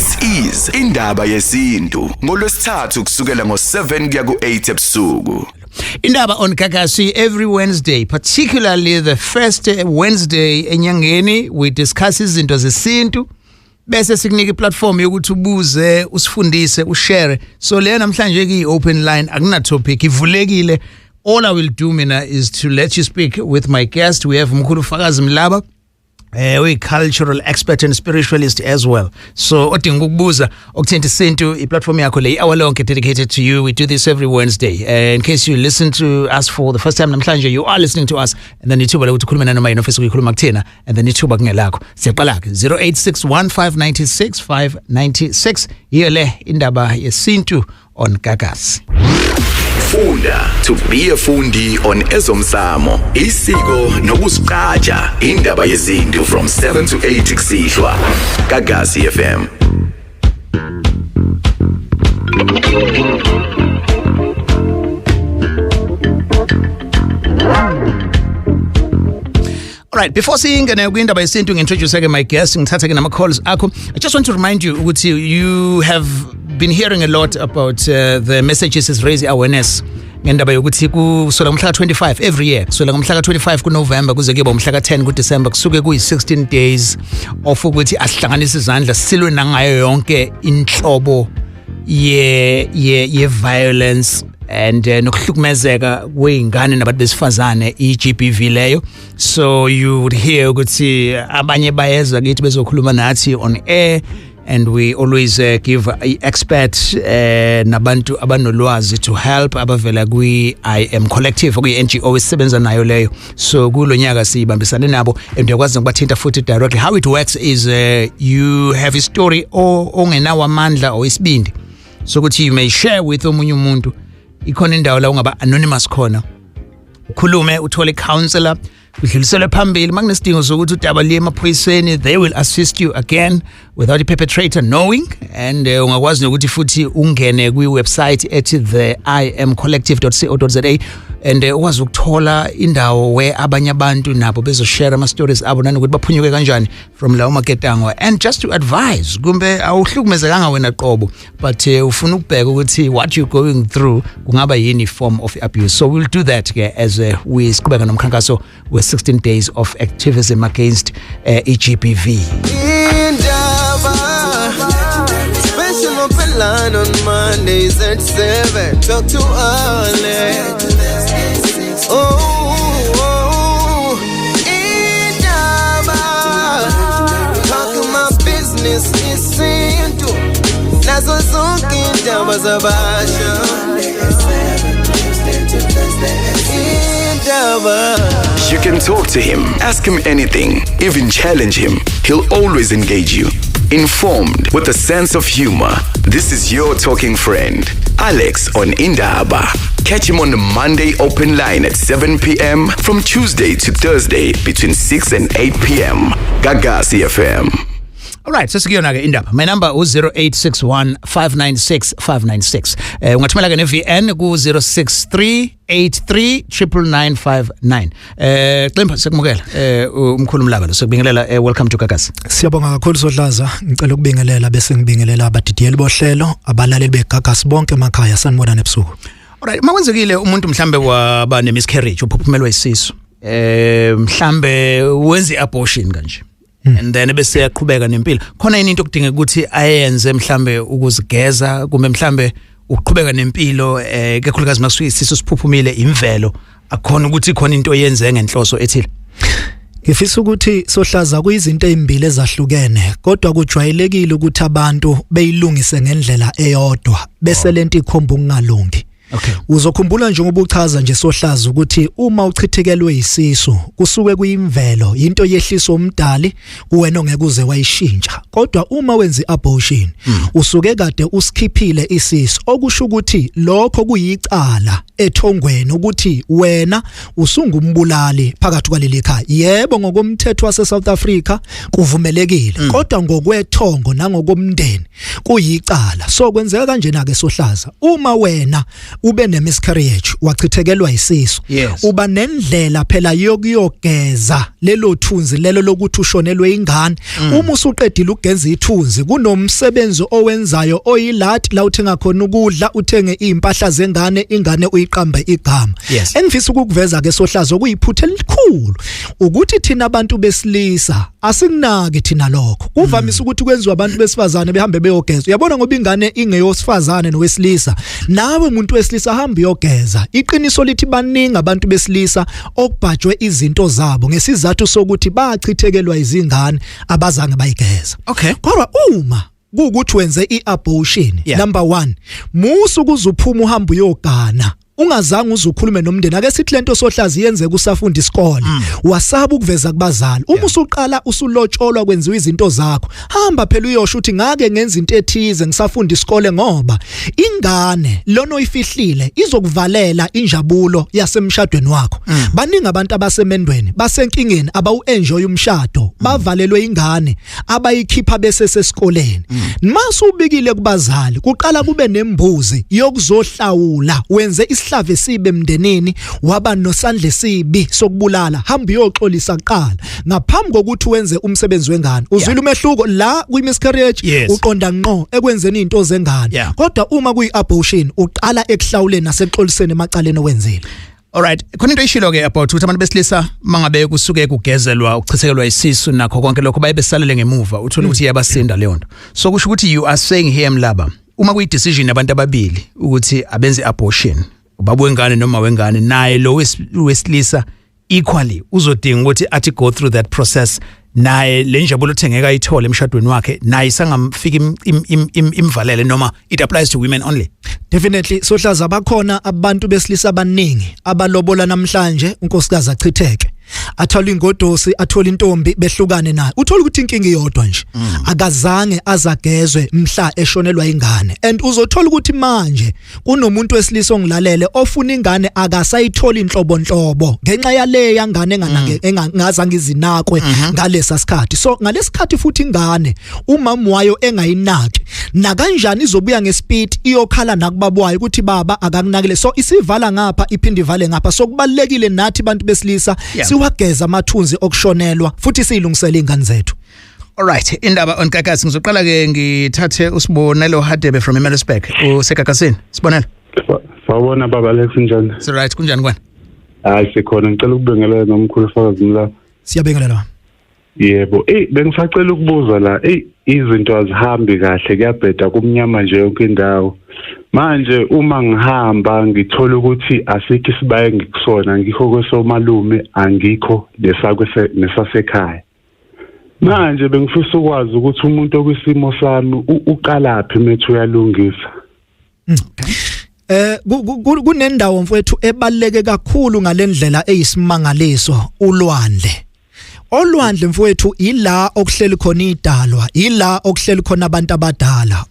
This is Indaba Yesintu ngolwesithathu kusukela ngo7 kuya ku8 ebusuku. Indaba on Gagasi every Wednesday, particularly the first Wednesday enyangeni, we discuss izinto zesintu bese sikunika iplatform yokuthi ubuze, usifundise, ushare. So le namhlanje ki open line, akuna topic, ivulekile. All I will do mina is to let you speak with my guest. We have Mkhulu Fakazi Mlaba, uyi cultural expert and spiritualist as well. So odinga ukubuza okuthinta isintu, iplatform yakho le, hour lonke dedicated to you. We do this every Wednesday. In case you listen to us for the first time namhlanje, you are listening to us and then ithuba lokuthi ukhulume nanoma yini ofisa ukuyikhuluma kuthina, and then ithuba kungelakho. Siyaqala ke, 0861596596. Yiyo le Indaba Yesintu on Gagasi. Funda to be a fundi on ezomsamo, isiko nokuzigqaja. Indaba Yesintu from 7 to 8 kusihlwa. Gagasi FM. Alright, before singene kwindaba yesintu, ngintroduce ke my guest, ngithathe ke nama calls akho. I just want to remind you ukuthi you have been hearing a lot about the messages is raise awareness ngendaba yokuthi kusukela ngomhla ka-25 every year, kusukela ngomhla ka-25 kuNovember kuze kube umhla ka-10 kuDecember, kusuke kuyi-16 days of ukuthi asihlanganise izandla silwe nangayo yonke inhlobo ye violence and nokuhlukumezeka kwezingane nabantu besifazane, iGBV leyo. So you would hear ukuthi abanye bayeza kithi bezokhuluma nathi on air, and we always give expert nabantu abanolwazi to help abavela kwi I Am Collective, okuyi NGO esisebenza nayo leyo. So kulonyaka sibambisane nabo and uyakwazi ukubathinta futhi directly. How it works is you have a story ongenawo amandla or isibindi sokuthi you may share with omunye umuntu. Ikhona indawo la ungaba anonymous khona, ukhulume, uthole counselor, udluliselwe phambili. Makunesidingo sokuthi udaba liye emaphoyiseni, they will assist you again without the perpetrator knowing. And ungakwazi nokuthi futhi ungene kwi-website ethi the iamcollective.co.za and ukwazi ukuthola indawo where abanye abantu nabo bezoshare ama stories abo nanokuthi baphunyuke kanjani from lawo maketango. And just to advise, kumbe awuhlukumezekanga wena qobo, but ufuna ukubheka ukuthi what you going through kungaba yini form of abuse. So we'll do that ke as we siqhubeka nomkhankaso we 16 days of activism against iGBV. Indaba Special open line on Mondays at 7. Talk to Alex. Oh, Indaba. Talk my business isintu. Nazo zonke indaba zabasha. Indaba. You can talk to him, ask him anything, even challenge him. He'll always engage you. Informed with a sense of humor. This is your talking friend, Alex on Indaba. Catch him on the Monday open line at 7 p.m. from Tuesday to Thursday between 6 and 8 p.m. Gagasi FM. Alright, sesikuyona ke indaba. My number u0861 596 596. Ungathumela ke ne VN ku 063 839959. Ximba, sekumukela. Umkhulu Mlaba lo sekubingelela, welcome to Gagasi. Siyabonga kakhulu Sohlaza, ngicela ukubingelela bese ngibingelela abadidiyeli bohlelo, abalaleli beGagasi bonke emakhaya, sanibona nebusuku. Alright, makwenzekile umuntu mhlambe waba ne miscarriage, uphuphumelwa isisu. Mhlambe wenza iabortion kanje. And then bese yaqhubeka nempilo. Khona yini into okudingeka ukuthi ayenze, mhlambe ukuzigeza kumbe mhlambe ukuqhubeka nempilo, kakhulukazi masuke isisu siphuphumile, imvelo, akukhona ukuthi khona into oyenze ngenhloso ethile? Ngifisa ukuthi Sohlaza, kuyizinto ezimbili ezahlukene, kodwa kujwayelekile ukuthi abantu beyilungise ngendlela eyodwa bese lento ikhomba ukungalungi. Uzokhumbula njengoba uchaza nje Sohlaza ukuthi uma uchithekelwe isisu kusuke kuyimvelo, into yehliso umdali kuwena ongeke uze wayishintsha. Kodwa uma wenza iabortion usuke kade usikhiphile isisu, okusho ukuthi lokho kuyicala. ethongweni ukuthi wena usungumbulali phakathi kwaleli khaya. Yebo, ngokomthetho wase South Africa kuvumelekile, kodwa ngokwethongo nangokomndeni kuyicala. So kwenzeka kanjena ke sohlaza, uma wena ube ne miscarriage, wachithekelwa isisu, uba nendlela phela yokuyogeza lelo thunzi lelo lokuthi ushonelwe ingane. Uma usuqedile ukugeza ithunzi, kunomsebenzi owenzayo oyilathi la uthenga khona ukudla, uthenge impahla zengane, ingane uyiqambe igama. Engifisa ukukuveza ke sohlaza, okuyiphutha elikhulu, ukuthi thina abantu besilisa asikunaki thina lokho. Kuvamise ukuthi kwenziwa abantu besifazane behambe beyogeza, uyabona, ngoba ingane ingeyosifazane nowesilisa. Nawe umuntu wesilisa hamba uyogeza. Iqiniso lithi baningi abantu besilisa okubhajwe izinto zabo ngesizathu sokuthi bachithekelwa izingane, abazange bayigeza. Kodwa uma kuukuthi wenze iabortion, number 1, musu ukuzuphuma uhamba uyogana ungazange uzukhulume nomndeni. Ake sithi lento sohlazi yenzeka usafunda isikole, wasaba ukuveza kubazali. Uma usuqala usulotsholwa, kwenziwa izinto zakho, hamba phela uyosho ukuthi ngake ngenza into ethize ngisafunda isikole, ngoba ingane lona oyifihlile izokuvalela injabulo yasemshadweni wakho. Baningi abantu abasemendweni basenkingeni, abawu-enjoy umshado, bavalelwe ingane abayikhipha bese sesikoleni. Mase ubikile kubazali, kuqala kube nembuzi yokuzohlawula. Wenze isihlave sibe emndenini, waba nosandle sibi sokubulala. Hamba uyoxolisa kuqala ngaphambi kokuthi wenze umsebenzi wengane. Uzwile umehluko la? Kwi miscarriage uqonda ngqo ekwenzeni izinto zengane, kodwa uma kuyi abortion uqala ekuhlawuleni nasekuxoliseni emacaleni owenzile. Alright, khona into ishilo ke about ukuthi abantu besilisa mangabe kusuke kugezelwa ukuchithekelwa isisu nakho konke lokho, baye besalele ngemuva, uthola ukuthi iyabasinda leyo nto. So kusho ukuthi you are saying here, Mlaba, uma kuyi decision yabantu ababili ukuthi abenze abortion, ubaba wengane noma wengane, naye lo wesilisa equally uzodinga ukuthi athi go through that process naye. Le njabulo othengeka ayithole emshadweni wakhe naye isangamfika imvalele, noma it applies to women only? Definitely sohlaza, bakhona abantu besilisa abaningi abalobola namhlanje, unkosikazi achitheke, athola ingodosi, athola intombi, behlukane naye. Uthola ukuthi inkinga iyodwa nje, akazange azagezwe mhla eshonelwa ingane. And uzothola ukuthi manje kunomuntu wesilisa ongilalele ofuna ingane, akasayitholi inhlobo nhlobo ngenxa yale yangane enganake, engazange izinakwe ngalesa sikhathi. So ngalesikhathi futhi ingane umama wayo engayinaki nakanjani, izobuya ngespeed iyokhala nakubaba wayo ukuthi baba akakunakile. So isivala ngapha, iphinde ivale ngapha. So kubalekile nathi bantu besilisa siwageza amathunzi okushonelwa futhi siyilungisele ingane zethu. Alright, indaba on Gagasi. Ngizoqala ke ngithathe uSibonelo Hadebe from eMaritzburg. Usegagasini. Sibonelo. Sawubona baba Alex, njani? It's right, kunjani kwana? Hayi, sikhona. Ngicela ukubingelela nomkhulu Fakazi Mla. Siyabingelela. Yebo, bengisacela ukubuza la, izinto azihambi kahle, kuyabheda, kumnyama nje yonke indawo. Manje uma ngihamba ngithola ukuthi asikho isibaye ngikusona, ngikho kwesomalume, angikho lesakwese nesasekhaya. Manje bengifisa ukwazi ukuthi umuntu okwisimo sami uqalaphi methu uyalungisa. Kunendawo mfowethu ebaleke kakhulu ngalendlela eyisimangaliso, ulwandle. Olwandle mfowethu ila okuhleli khona idalwa, ila okuhleli khona abantu abadala.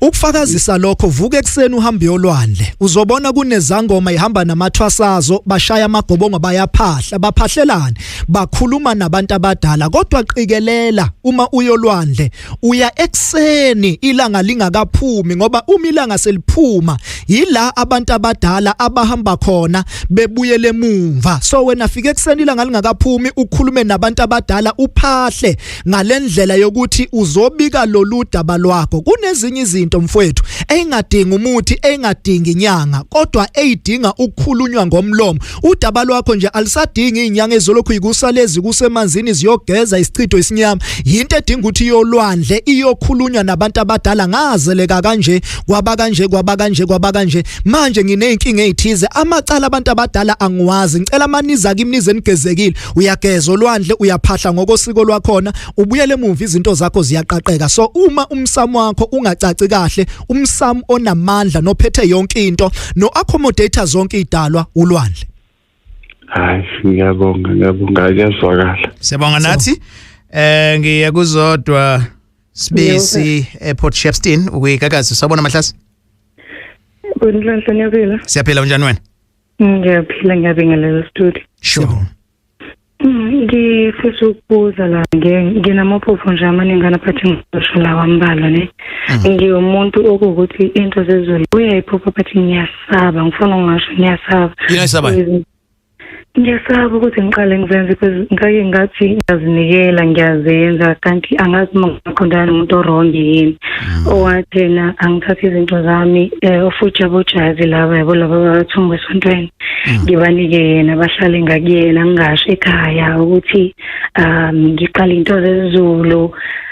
Ukufakazisa lokho, vuka ekseni uhambe yolwandle, uzobona kunezangoma ihamba namathwasazo, bashaya amagobongo, bayaphahla. Baphahlelana, bakhuluma nabantu abadala. Kodwa qikelela, uma uyolwandle uya ekseni ilanga lingakaphumi, ngoba uma ilanga seliphuma yila abantu abadala abahamba khona bebuyele emumva. So wena fika ekseni ilanga lingakaphumi, ukhulume nabantu abadala, uphahle ngalendlela yokuthi uzobika lolu daba lwakho. Kunezinye izinto mfowethu engadingi umuthi, engadingi inyanga, kodwa eyidinga ukukhulunywa ngomlomo. Udaba lwakho nje alisadingi izinyanga ezolokhu ikusalezi kusemanzini ziyogeza isichitho isinyama. Yinto edinga ukuthi iyolwandle, iyokhulunywa nabantu abadala: ngazeleka kanje, kwaba kanje, kwaba kanje, kwaba kanje, manje ngineyinkinga ezithize, amacala abantu abadala angiwazi, ngicela maniza kimi nize nigezekile. Uyageza olwandle, uyaphahla ngokosiko lwakhona, ubuyele emuva, izinto zakho ziyaqaqeka. So uma umsamo wakho ungacaci kahle, umsamo onamandla nophethe yonke into no accommodate zonke idalwa, ulwandle. Hayi, ngiyabonga, ngiyabonga, kuyazwakala. Siyabonga nathi. Ngiya kuzodwa Sibisi ePort Shepstone ukuyigagasi. Sawubona Mahlasi. Bonhlanhla, niyaphila? Siyaphila, unjani wena? Ngiyaphila, ngiyabingelela studio. Sure. Ngifisa ukubuza la, nginamaphupho nje amaningana, but ngizosho lawa ambalwa ne. Ngiwumuntu okuwukuthi into zezulu uyayiphupha, but ngiyasaba, ngifuna ukungasho ngiyasaba. Yini oyisabayo? Ngiyasaba ukuthi ngiqale ngizenze because ngake ngathi ngiyazinikela, ngiyazenza, kanti angazi uma ngiqondana nomuntu o-wrong yini. Owathi yena angithathe izinto zami, ofuthi abojazi laba, yabo, laba abathunga esontweni, ngibanike yena, bahlale ngakuyena, ngingasho ekhaya ukuthi ngiqala into zezulu.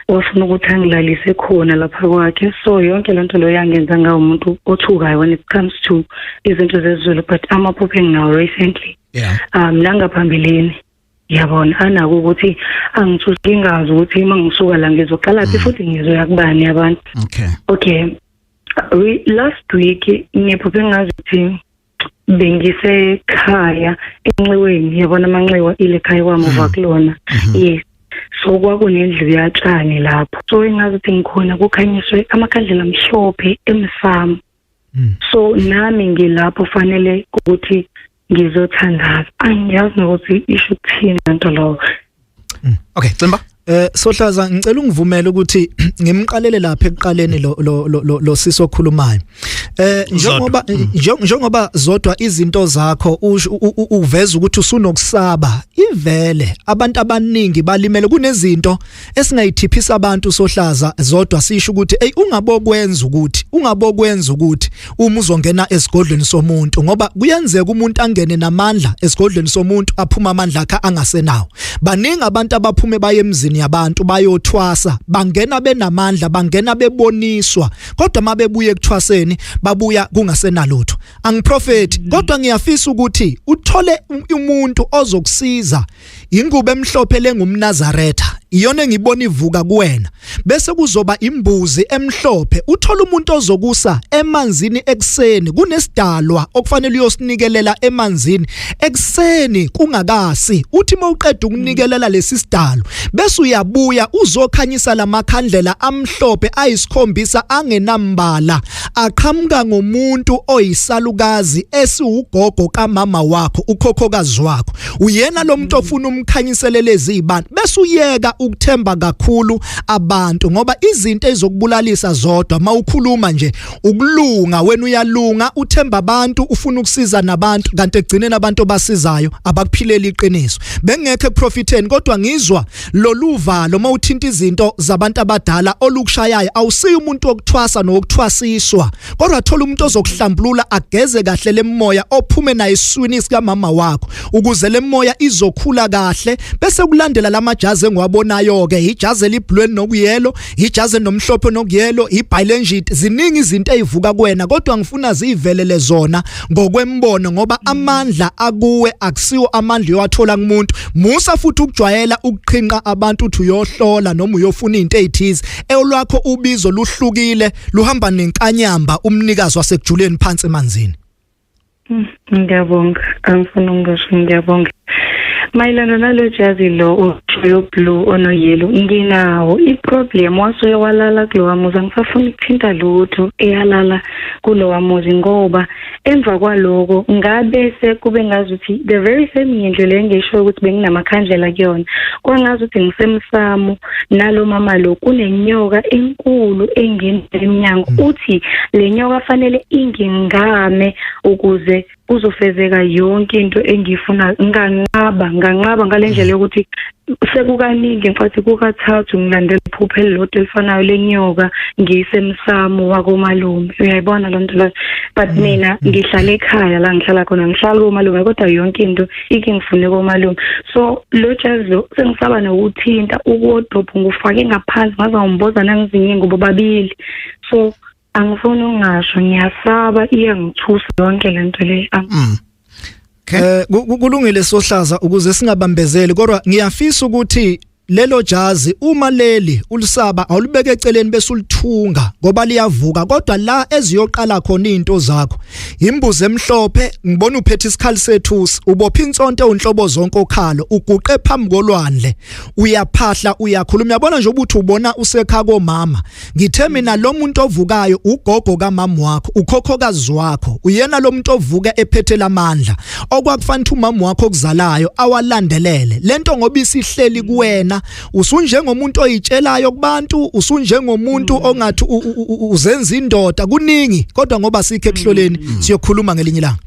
Wafuna ukuthi angilalise khona lapha kwakhe. So yonke lento leyo yangenza ngawumuntu othukayo when it comes to izinto zezulu, but amaphupho enginawo recently, nangaphambilini, yabona, anako ukuthi angithusi, ngingazi ukuthi uma ngisuka la ngizoqala phi futhi ngizoya kubani abantu. Okay, last week ngiphuphe ngazi ukuthi bengisekhaya enxiweni, yabona, amanxiwa ile khaya kwamuva kulona, yes. So kwakunendlu yatshani lapho, so engazi ukuthi ngikhona, kukhanyiswe amakhandlela amhlophe emsamo. So nami ngilapho, fanele ukuthi ngizothandaza. Angiyazi nokuthi isho ukuthini lento lowo. Okay, Cimba. Sohlaza, ngicela ungivumele ukuthi ngimqalele lapha ekuqaleni lo sisi okhulumayo. Njengoba Zodwa izinto zakho uveza ukuthi usunokusaba, ivele abantu abaningi balimele. Kunezinto esingayithiphisa abantu, Sohlaza, Zodwa, sisho ukuthi hey, ungabokwenza ukuthi, ungabokwenza ukuthi uma uzongena esigodlweni somuntu, ngoba kuyenzeka umuntu angene namandla esigodlweni somuntu, aphuma amandla akhe angasenawo. Baningi abantu abaphume baye emzini yabantu bayothwasa, bangena benamandla, bangena beboniswa, kodwa mabebuye ekuthwaseni babuya kungasenalutho. Angiprofeti, kodwa ngiyafisa ukuthi uthole umuntu ozokusiza. Ingubo emhlophe lengumNazaretha iyona engibona ivuka kuwena, bese kuzoba imbuzi emhlophe. Uthola umuntu ozokusa emanzini ekseni. Kunesidalwa okufanele uyosinikelela emanzini ekseni kungakasi. Uthi mawuqeda ukunikelela lesi sidalwa, bese uyabuya uzokhanyisa lamakhandlela amhlophe ayisikhombisa angenambala, aqhamuka ngomuntu oyisalukazi esiwugogo kamama wakho, ukhokhokazi wakho. Uyena lo muntu ofuna umkhanyiselele izibani, bese uyeka ukuthemba kakhulu abantu, ngoba izinto ezizokubulalisa zodwa mawukhuluma nje ukulunga, wena uyalunga, uthemba abantu, ufuna ukusiza nabantu, kanti egcineni abantu obasizayo abakuphileli iqiniso. Bengekho ekuprofitheni, kodwa ngizwa loluvalo mawuthinta izinto zabantu abadala olukushayayo. Awusiyo umuntu wokuthwasa nokuthwasiswa, kodwa thola umuntu ozokuhlambulula, ageze kahle lemoya ophume naye esiswini sikamama wakho, ukuze lemoya izokhula kahle. Bese kulandela lamajazi engiwabonayo ke, ijazi eliblue nokuyellow, ijazi nomhlophe nokuyellow, ibhalenjit. Ziningi izinto ezivuka kuwena, kodwa ngifuna zivelele zona ngokwembono, ngoba amandla akuwe akusiwo amandla uyowathola kumuntu. Musa futhi ukujwayela ukuqhinqa abantu uthi uyohlola noma uyofuna izinto ezithize. Olwakho ubizo luhlukile, luhamba nenkanyamba, umnikazi wasekujuleni phansi emanzini. Ngiyabonga, angifuni ukungasho, ngiyabonga. Mayelana nalo jazi lo ushoyo blue ono-yellow, nginawo. I-problem wasuke walala kulowa muzi, angisafuni ukuthinta lutho eyalala kulowa muzi, ngoba emva kwaloko ngabe sekube ngazuthi the very same indlu le ngisho ukuthi benginamakhandlela kuyona, kwangazuthi ngisemsamo nalo mama lo, kunenyoka enkulu engena emnyango. Uthi le nyoka fanele ingingame ukuze kuzofezeka yonke into engifuna. Nganqaba ngalendlela yokuthi sekukaningi, mfathi, kukathathu ngilandela iphupho elilodwa elifanayo lenyoka ngisemsamo wakomalume. Uyayibona lo nto leyo? But mina ngihlala ekhaya la ngihlala khona, ngihlala komalume, kodwa yonke into ike ngifune komalume. So lo jazi lo sengisaba nokuthinta ukuwodrop, ngufake ngaphansi, ngaze ngomboza nangezinye ingubo babili. So angifuni ukungasho, ngiyasaba, iyangithusa yonke lento le. Okay. Kulungile Sohlaza, ukuze singabambezeli, kodwa ngiyafisa ukuthi Lelo jazi uma leli ulisaba awulibeke eceleni bese ulithunga ngoba liyavuka, kodwa la eziyoqala khona izinto zakho imbuzi emhlophe, ngibona uphethe isikhali sethusi, ubopha insonto unhlobo zonke okhalo, uguqe phambi kolwandle, uyaphahla, uyakhuluma. Uyabona nje ukuthi ubona usekha komama. Ngithe mina lo muntu ovukayo ugogo kamama wakho, ukhokhokazi wakho, uyena lo muntu ovuka ephethe lamandla okwakufanele umama wakho okuzalayo awalandelele lento, ngoba isihleli kuwena. Usunjengomuntu oyitshelayo kubantu, usunjengomuntu ongathi uzenza indoda kuningi, kodwa ngoba sikhe ekuhloleni siyokhuluma ngelinye ilanga.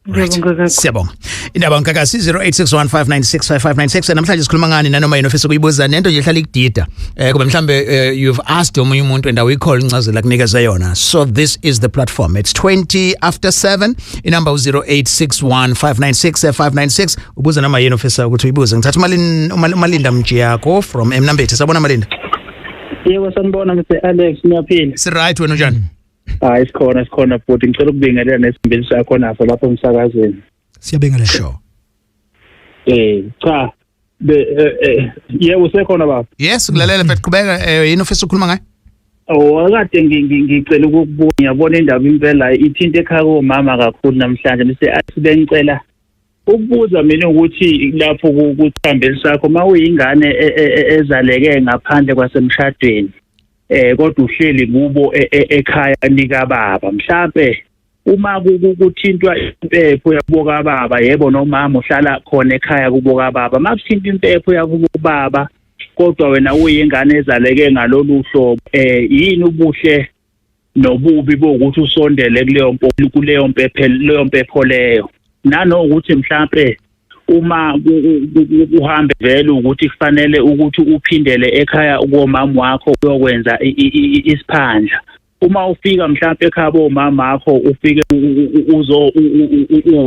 Ngiyabonga. Siyabonga. Indaba nkakasi 0861596596. Namhlanje sikhuluma ngani nanoma yini ofisa ukuyibuza nento nje ehlala ikudida. Kube mhlambe you've asked omunye umuntu and awuyikhola incazelo akunikeza yona. So this is the platform. It's 20 after 7. Inumber 0861596596. Ubuza noma yini ofisa ukuthi uyibuze. Ngithatha uMalinda Mjiyako from Emnambithi. Sabona, Malinda. Yebo, sanibona Mr Alex, niyaphila? Si right, wena unjani? Hayi, sikhona, sikhona futhi. Ngicela ukubingelela nesimbili sakho naso lapho emsakazweni. Siyabingelela. Sure. Cha be yebo, usekhona baba? Yes, ngulalela mfethu, qhubeka. Yini ofisa ukukhuluma ngayo? Oh, akade ngicela ukukubuza, ngiyabona indaba impela ithinta ekhaya komama kakhulu namhlanje. Mr Alex, bengicela ukubuza mina ukuthi lapho kuthambeli sakho, mawuyingane ezaleke ngaphandle kwasemshadweni kodwa uhleli kubo ekhaya nika baba, mhlambe uma kuthintwa impepho yakubo kababa, yebo nomama uhlala khona ekhaya kubo kababa, makuthintwa impepho yakubo baba kodwa wena uyingane ezaleke ngalolu hlobo, yini ubuhle nobubi bokuthi usondele kuleyo mpepho, leyo mpepho leyo, nanokuthi mhlambe uma uhambe vele ukuthi kufanele ukuthi uphindele ekhaya komama wakho uyokwenza isiphandla, uma ufika mhlambe ekhaya bomama wakho ufike uzo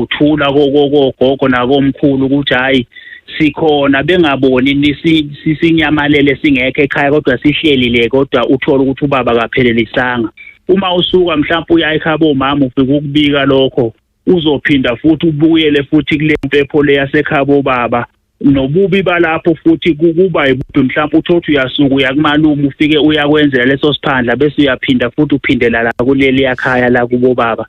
uthula kogogo nakomkhulu ukuthi hayi sikhona, bengaboni sinyamalele singekho ekhaya kodwa sihleli le, kodwa uthola ukuthi ubaba kaphelelisanga. Uma usuka mhlambe uya ekhaya bomama ufika ukubika lokho, uzophinda futhi ubuyele futhi kule mpepho le yasekhaya bobaba, nobubi balapho futhi kuba yibuphi? Mhlawumbe uthothi uyasuka uya kumalume, ufike uyakwenzela leso siphandla, bese uyaphinda futhi uphindela la kuleli yakhaya la kubo baba.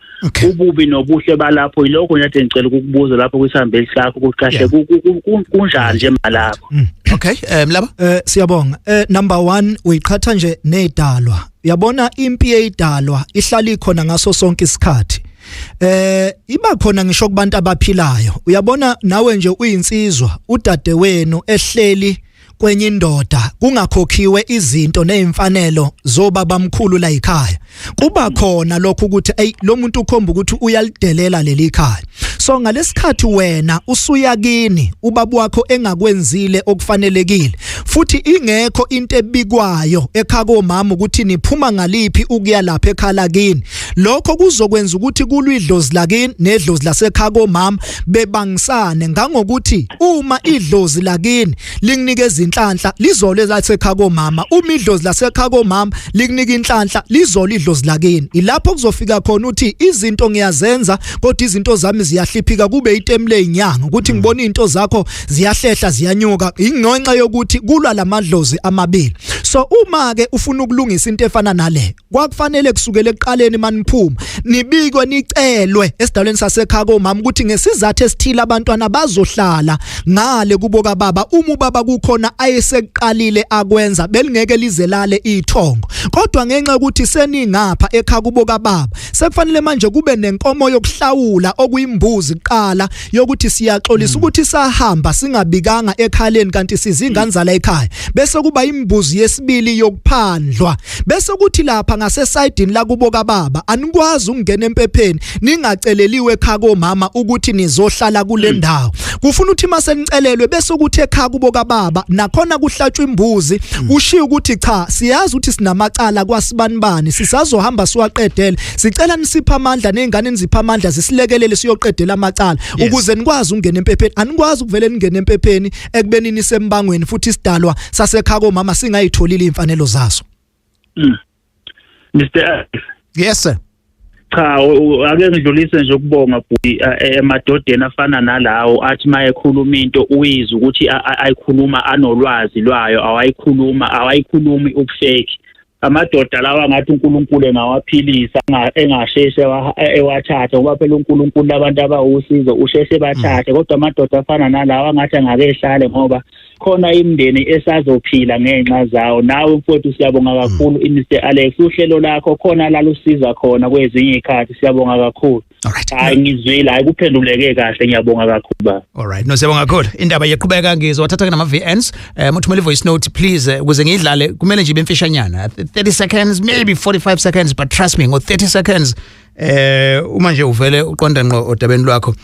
Ububi nobuhle balapho yilokho nje ngicela ukukubuza lapho kwisihambeli sakho ukuthi kahle kunjani nje malapho. Okay, Mlaba. Siyabonga. Number 1, uyiqhatha nje nezidalwa. Uyabona impi yezidalwa ihlala ikhona ngaso sonke isikhathi. Iba khona ngisho kubantu abaphilayo. Uyabona nawe nje uyinsizwa, udade wenu ehleli kwenye indoda kungakhokhiwe izinto nezimfanelo zobaba mkhulu la ekhaya, kuba khona lokho ukuthi ey lo muntu ukhomba ukuthi uyalidelela leli khaya. So ngalesikhathi wena usuya kini ubaba wakho engakwenzile okufanelekile, futhi ingekho into ebikwayo ekhaya komama ukuthi niphuma ngaliphi ukuya lapha ekhala kini, lokho kuzokwenza ukuthi kulwidlozi lakini nedlozi lasekhaya komama bebangisane, ngangokuthi uma idlozi lakini likunikeza inhlanhla lizole lasekhaya komama, uma idlozi lasekhaya komama likunika inhlanhla lizole idlozi lakini. Ilapho kuzofika khona uthi izinto ngiyazenza kodwa izinto zami ziyahliphika, kube itemu lezinyanga ukuthi ngibona izinto zakho ziyahlehla ziyanyuka, ingenxa yokuthi kulwa lamadlozi amabili. So uma ke ufuna ukulungisa into efana nale, kwakufanele kusukela ekuqaleni maniphuma nibikwe nicelwe esidalweni sasekhaya komama ukuthi ngesizathu esithile abantwana bazohlala ngale kubo kababa, uma ubaba kukhona ayesekuqalile akwenza belingeke lizelale ithongo, kodwa ngenxa yokuthi seningapha ekhaya kubo kababa sekufanele manje kube nenkomo yokuhlawula okuyimbuzi kuqala yokuthi siyaxolisa ukuthi sahamba singabikanga ekhaleni kanti sizinganzala ekhaya, bese kuba imbuzi yesibili yokuphandlwa, bese kuthi lapha ngasesayidini la kubo kababa anikwazi ukungena empepheni ningaceleliwe ekhaya komama ukuthi nizohlala kule ndawo. Kufuna ukuthi mase nicelelwe bese kuthi ekhaya kubo kababa nakhona kuhlatshwa imbuzi, kushiya ukuthi cha siyazi ukuthi sinamacala kwasibanibani, sisazohamba siwaqedele, sicela nisipha amandla nezingane nizipha amandla zisilekelele siyoqedela amacala ukuze nikwazi ukungena empepheni. Anikwazi ukuvele ningene empepheni ekubeni nisembangweni futhi isidalwa sasekhaya komama singayitholile imfanelo zaso. Mr. Alex. Yes sir. Cha, ake ngidlulise nje ukubonga bhuti emadodeni afana nalawo athi mayekhuluma into uyizwe ukuthi ayikhuluma anolwazi lwayo, awayikhuluma awayikhulumi ubufake. Amadoda lawa ngathi uNkulunkulu engawaphilisa, engasheshe ewathatha, ngoba phela uNkulunkulu abantu abawusizo usheshe bathathe. Kodwa amadoda afana nalawa ngathi angake ehlale, ngoba khona imindeni esazophila ngenxa zawo. Nawe mfowethu siyabonga kakhulu, Mr Alex, uhlelo lakho khona la lusiza khona kwezinye izikhathi, siyabonga kakhulu. Alright. Hayi, ngizwile, hayi, kuphenduleke kahle, ngiyabonga kakhulu ba. Alright, no, siyabonga kakhulu. Indaba iyaqhubeka, ngizowathatha ke nama VNs. Uthumele voice note please, ukuze ngiyidlale kumele nje ibe mfishanyana. 30 seconds, maybe 45 seconds, but trust me, ngo 30 seconds uma nje uvele uqonda ngqo odabeni lwakho,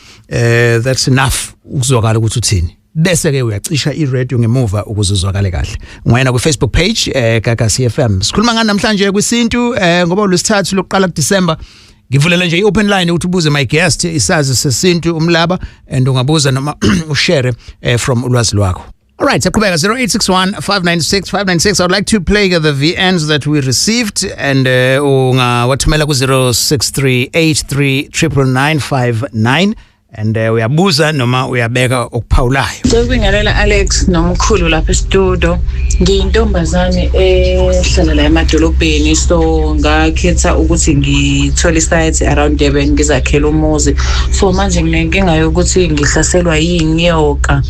that's enough ukuzwakala ukuthi uthini. Bese ke uyacisha i-radio ngemuva ukuze uzwakale kahle. Ungena ku Facebook page Gagasi FM. Sikhuluma ngani namhlanje kwisintu, ngoba uLwesithathu lokuqala kuDecember. Ngivulele nje i-open line ukuthi ubuze my guest, isazi sesintu umlaba, and ungabuza noma ushare from ulwazi lwakho. All right, siyaqhubeka, 0861 596 596. I would like to play the VNs that we received and ungawathumela ku 0638399959 and uyabuza noma uyabeka okuphawulayo. Ngicela Alex nomkhulu lapha e-studio. Ngiyintombazane ehlala la emadolobheni, so ngakhetha ukuthi ngithole isite around Durban, ngizakhela umuzi. So manje nginenkinga yokuthi ngihlaselwa yinyoka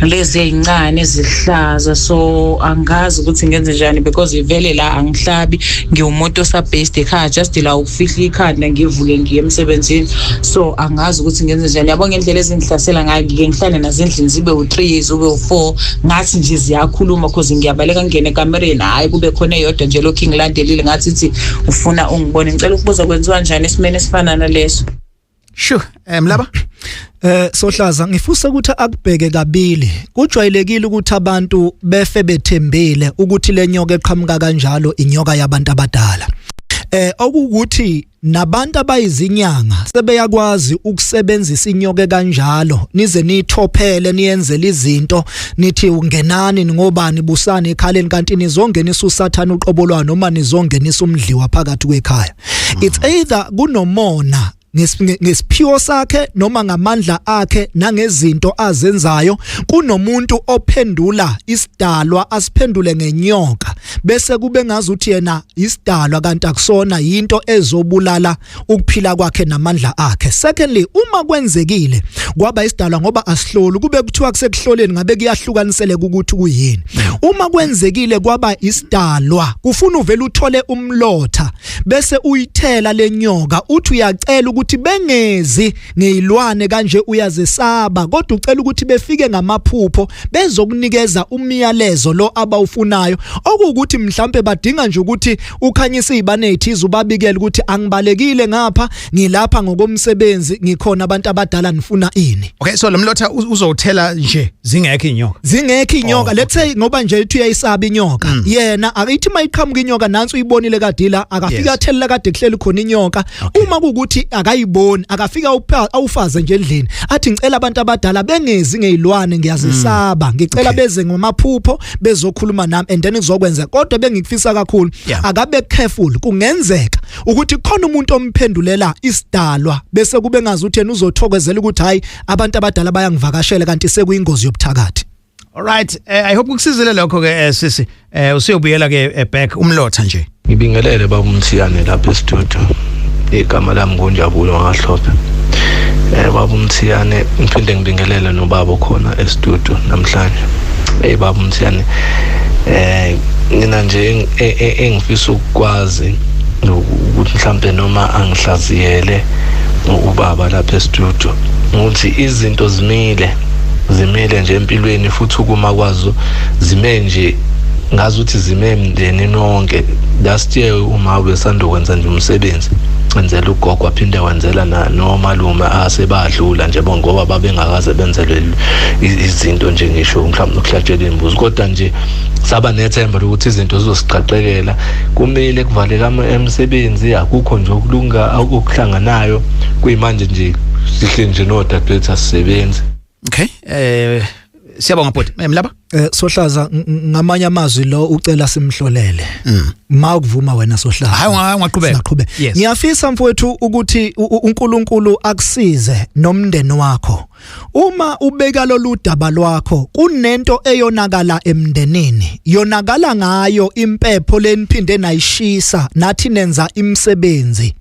lezi ezincane ezihlaza, so angazi ukuthi ngenze njani because ivele la angihlabi, ngiwumuntu osabased ekhaya, just la ukufihla ikhanda ngivuke ngiye emsebenzini. So angazi ukuthi ngenze njani, yabo, ngendlela ezingihlasela ngayo. Ngike ngihlale nazo endlini zibe u-3, zibe u-4, ngathi nje ziyakhuluma cause ngiyabaleka ngingene ekamereni, hhayi, kube khona eyodwa nje lokhu ingilandelile, ngathi ithi ufuna ungibone. Ngicela ukubuza, kwenziwa njani esimeni esifana naleso? Sure, mlaba. Sohlaza, ngifisa ukuthi akubheke kabili. Kujwayelekile ukuthi abantu befe bethembile ukuthi lenyoka eqhamuka kanjalo inyoka yabantu abadala. Okukuthi nabantu abayizinyanga sebeyakwazi ukusebenzisa inyoka kanjalo, nize nithophele, niyenzele izinto, nithi ungenani ngobani, busani ekhaleni, kanti nizongenisa uSathana uqobo lwayo noma nizongenisa umdliwa phakathi kwekhaya. It's either kunomona ngesiphiwo sakhe noma ngamandla akhe nangezinto azenzayo, kunomuntu ophendula isidalwa asiphendule ngenyoka, bese kube ngazuthi yena isidalwa kanti akusona, into ezobulala ukuphila kwakhe namandla akhe. Secondly, uma kwenzekile kwaba isidalwa, ngoba asihloli, kube kuthiwa kusekuhloleni ngabe kuyahlukaniseleka ukuthi kuyini. Uma kwenzekile kwaba isidalwa, kufuna uvele uthole umlotha bese uyithela lenyoka, uthi uyacela ukuthi bengezi ngezilwane kanje, uyazesaba, kodwa ucela ukuthi befike ngamaphupho bezokunikeza umyalezo lo abawufunayo, okuwukuthi mhlambe badinga nje ukuthi ukhanyise izibane ezithize, ubabikele ukuthi angibalekile ngapha, ngilapha ngokomsebenzi, ngikhona abantu abadala, nifuna ini. Okay, so lo mlotha uzowuthela nje zingekho inyoka? Zingekho inyoka. Let's say ngoba nje ithi uyayisaba inyoka yena, akithi mayiqhamuka inyoka nansi uyibonile kadila, akafika athelela kade kuhleli khona inyoka. Uma kuukuthi akayiboni, akafika awufaze nje endlini, athi ngicela abantu abadala bengezi ngezilwane, ngiyazisaba, ngicela beze ngamaphupho bezokhuluma nami, and then kuzokwenza. Kodwa bengikufisa kakhulu, akabe careful, kungenzeka ukuthi khona umuntu omphendulela isidalwa bese kube ngazi ukuthi yena uzothokozela ukuthi hayi, abantu abadala bayangivakashela, kanti sekuyingozi yobuthakathi. Alright, I hope kukusizile lokho ke, sisi. Usiyobuyela ke back umlotha nje. Ngibingelele baba uMthiyane lapha e-studio. Igama lami nguNjabulo wangahlophe. Baba uMthiyane, ngiphinde ngibingelele nobaba okhona e-studio namhlanje. Baba uMthiyane, mina nje engifisa ukwazi ukuthi mhlambe noma angihlaziyele ubaba lapha e-studio ukuthi izinto zimile, zimile nje empilweni, futhi ukuma kwazo zime nje ngazi ukuthi zime emndenini wonke. Last year uma ubesanda ukwenza nje umsebenzi, wenzela ugogo, waphinde wenzela nomalume asebadlula nje ngoba babengakaze benzelwe izinto nje, ngisho mhlawumbe ukuhlatshelwa imbuzi, kodwa nje saba nethemba lokuthi izinto zizosiqaqekela. Kumele kuvaleka emsebenzi, akukho nje okulunga okuhlanganayo. Kuyimanje nje sihle nje nodadewethu asisebenzi. Okay. Siyabonga bhuti. Mlaba? Sohlaza, ngamanye amazwi lo ucela simhlolele. Mawukuvuma wena Sohlaza. Hayi, ungaqhubeka. Ngiyafisa mfowethu ukuthi uNkulunkulu akusize nomndeni wakho. Uma ubeka lolu daba lwakho, kunento eyonakala emndenini. Yonakala ngayo impepho leniphinde nayishisa nathi nenza imisebenzi.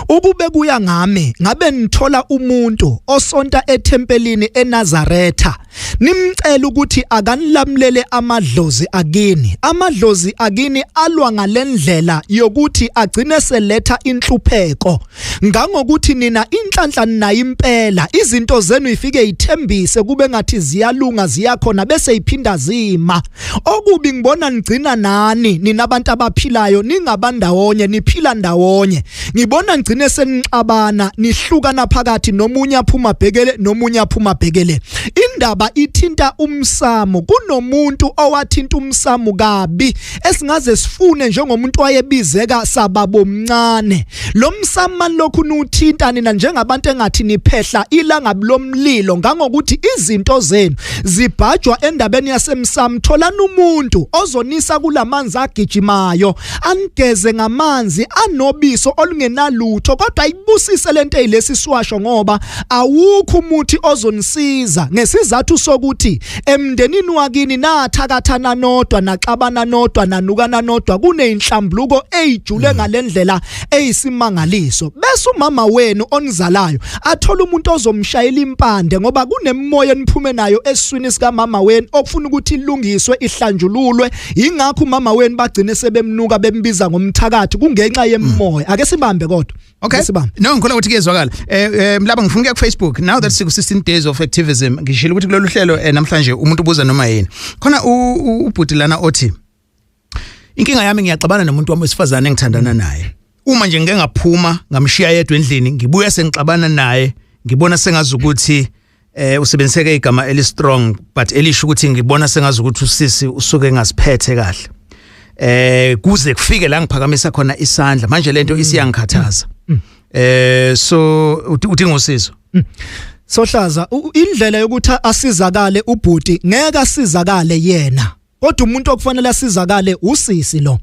Ukube kuya ngami, ngabe nithola umuntu osonta ethempelini eNazaretha, nimcela ukuthi akanilamlele amadlozi akini. Amadlozi akini alwa ngalendlela yokuthi agcine seletha inhlupheko, ngangokuthi nina inhlanhla nayo impela, izinto zenu ifike ithembise kube ngathi ziyalunga ziyakhona bese iphinda zima. Okubi ngibona nigcina nani nina abantu abaphilayo ningabandawonye, niphila ndawonye, ngibona ngigcine senixabana nihlukana phakathi, nomunye aphuma bhekele nomunye aphuma bhekele. Indaba ithinta umsamo. Kunomuntu owathinta umsamo kabi esingaze sifune njengomuntu wayebizeka sababomncane. Lo msamo lokhu nuthinta nina njengabantu engathi niphehla ilangabi lomlilo, ngangokuthi izinto zenu zibhajwa endabeni yasemsamo. Tholani umuntu ozonisa kulamanzi agijimayo, anigeze ngamanzi anobiso olungenalutho, kodwa ayibusise lento eyilesi siwasho, ngoba awukho umuthi ozonisiza ngesizathu sokuthi emndenini wakini nathakathana nodwa, naxabana nodwa, nanukana nodwa, kuneyinhlambuluko eyijule ngalendlela eyisimangaliso. Bese umama wenu onizalayo athola umuntu ozomshayela impande, ngoba kunemimoya eniphume nayo esiswini sika mama wenu okufuna ukuthi ilungiswe ihlanjululwe. Ingakho umama wenu bagcine sebemnuka bembiza ngomthakathi, kungenxa yemimoya. Ake sibambe kodwa. Okay. No, ngikholwa ukuthi kuyezwakala. Mlaba, ngifuna ukuya ku Facebook. Now that 16 days of activism, ngishilo ukuthi kulolu hlelo namhlanje umuntu ubuza noma yini. Khona ubhuti lana othi inkinga yami, ngiyaxabana nomuntu wami wesifazane engithandana naye. Uma nje ngike ngaphuma ngamshiya yedwa endlini, ngibuya sengixabana naye, ngibona sengazi ukuthi usebenziseke igama eli strong, but elisho ukuthi ngibona sengazi ukuthi usisi usuke engasiphethe kahle. Kuze kufike la ngiphakamisa khona isandla, manje lento isiyangikhathaza. So udinga usizo. Sohlaza, indlela yokuthi asizakale ubhuti, ngeke asizakale yena, kodwa umuntu okufanele asizakale usisi lo.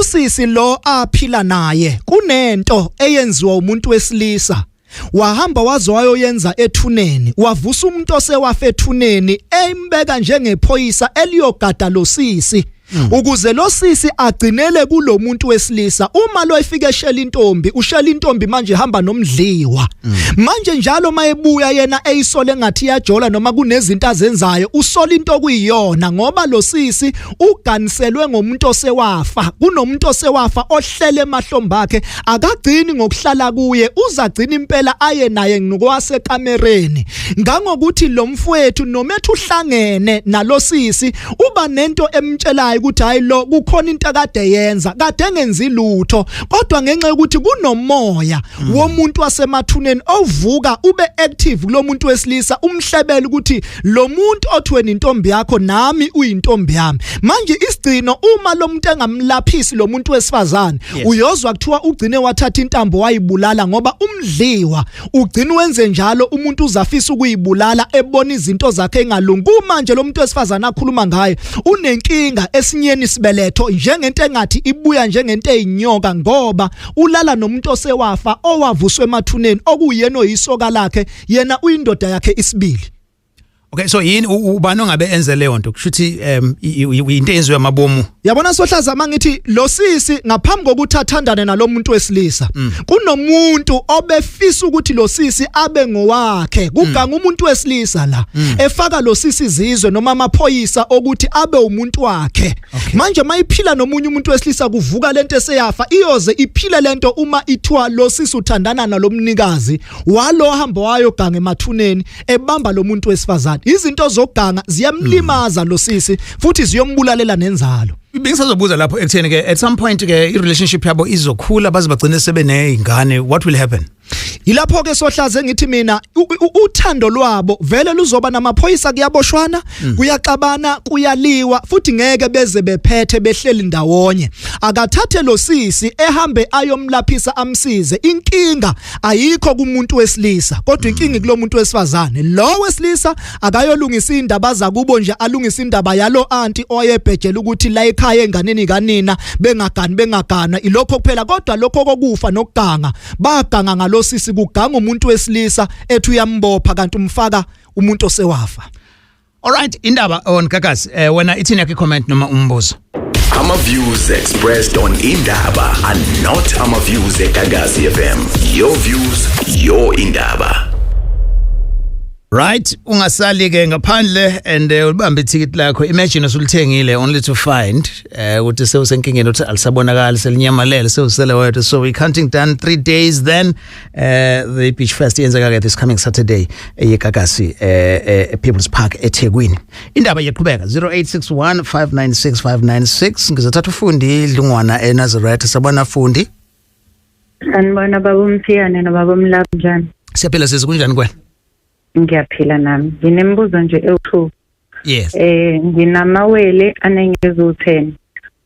Usisi lo aphila naye, kunento eyenziwa umuntu wesilisa, wahamba waze wayoyenza ethuneni, wavusa umuntu osewafa ethuneni, embeka njengephoyisa eliyogada losisi, ukuze lo sisi agcinele kulomuntu wesilisa. Uma lo efika eshela intombi, ushela intombi manje ihamba nomdliwa. Manje njalo mayebuya yena eyisole engathi iyajola noma kunezinto azenzayo, usola into okuyiyona, ngoba lo sisi uganiselwe ngomuntu osewafa. Kunomuntu osewafa ohlele emahlombe akhe, akagcini ngokuhlala kuye, uzagcina impela aye naye ngokwasekamereni. Ngangokuthi lo mfowethu noma ethi uhlangene nalosisi, uba nento emtshelayo ukuthi hayi lo kukhona into akade yenza, kade engenzi lutho, kodwa ngenxa yokuthi kunomoya womuntu wasemathuneni ovuka ube active kulomuntu wesilisa, umhlebele ukuthi lo muntu othi wena intombi yakho nami uyintombi yami. Manje isigcino, uma lo muntu engamlaphisi lo muntu wesifazane, uyozwa kuthiwa ugcine wathatha intambo wayibulala, ngoba umdliwa ugcina wenze njalo, umuntu uzafisa ukuyibulala ebona izinto zakhe engalungi. Kumanje lo muntu wesifazane akhuluma ngaye unenkinga esinyeni sibeletho, njengento engathi ibuya njengento eyinyoka, ngoba ulala nomuntu osewafa owavuswa emathuneni, okuyena oyisoka lakhe, yena uyindoda yakhe isibili. Okay, so yini ubani ongabe enze leyo nto? Kusho ukuthi into eyenziwe amabomu. Yabona Sohlaza, mangithi lo sisi ngaphambi kokuthi athandane nalomuntu wesilisa, kunomuntu obefisa ukuthi lo sisi abe ngowakhe. Kuganga umuntu wesilisa la, efaka lo sisi izizwe noma amaphoyisa okuthi abe umuntu wakhe. Manje mayiphila nomunye umuntu wesilisa, kuvuka lento eseyafa, iyoze iphile lento uma ithiwa lo sisi uthandana nalomnikazi walo hamba wayo ganga emathuneni ebamba lo muntu wesifazane. Izinto zokuganga ziyamlimaza lo sisi, futhi ziyombulalela nenzalo. Bengisazobuza lapho ekutheni ke, at some point ke i-relationship yabo izokhula baze bagcine sebe nezingane, what will happen? Yilapho ke, sohlaze, ngithi mina uthando lwabo vele luzoba namaphoyisa, kuyaboshwana, kuyaxabana, kuyaliwa, futhi ngeke beze bephethe behleli ndawonye. Akathathe lo sisi ehambe ayomlaphisa, amsize. Inkinga ayikho kumuntu wesilisa, kodwa inkinga kulo muntu wesifazane. Lo wesilisa akayolungisa indaba zakubo nje, alungisa indaba yalo anti oyebhejela ukuthi la ekhaya enganeni kanina bengagani, bengagana, ilokho kuphela. Kodwa lokho kokufa nokuganga, baganga ngalosisi, kuganga umuntu wesilisa ethi uyambopha kanti umfaka umuntu osewafa. Alright, Indaba on Gagasi. Wena ithini yakho comment noma umbuzo? Ama views expressed on Indaba are not ama views eGagasi FM. Your views, your Indaba. Right, ungasali ke ngaphandle and ulibambe ithikithi lakho. Imagine usulithengile only to find ukuthi sewusenkingeni, ukuthi alisabonakali, selinyamalele, sewusele wedwa. So we counting down 3 days, then the Beach Fest yenzeka ke this coming Saturday eyeGagasi People's Park eThekwini. Indaba iyaqhubeka, 0861 596 596. Ngizothatha uFundi Dlungwana eNazareth. Sabona, Fundi. Sanibona, baba uMthiyane nobaba Mlaphi, njani? Siyaphila sisi, kunjani kwena? Ngiyaphila nami. Nginemibuzo nje ewu-2. Yes. Nginamawele anengeza u-10.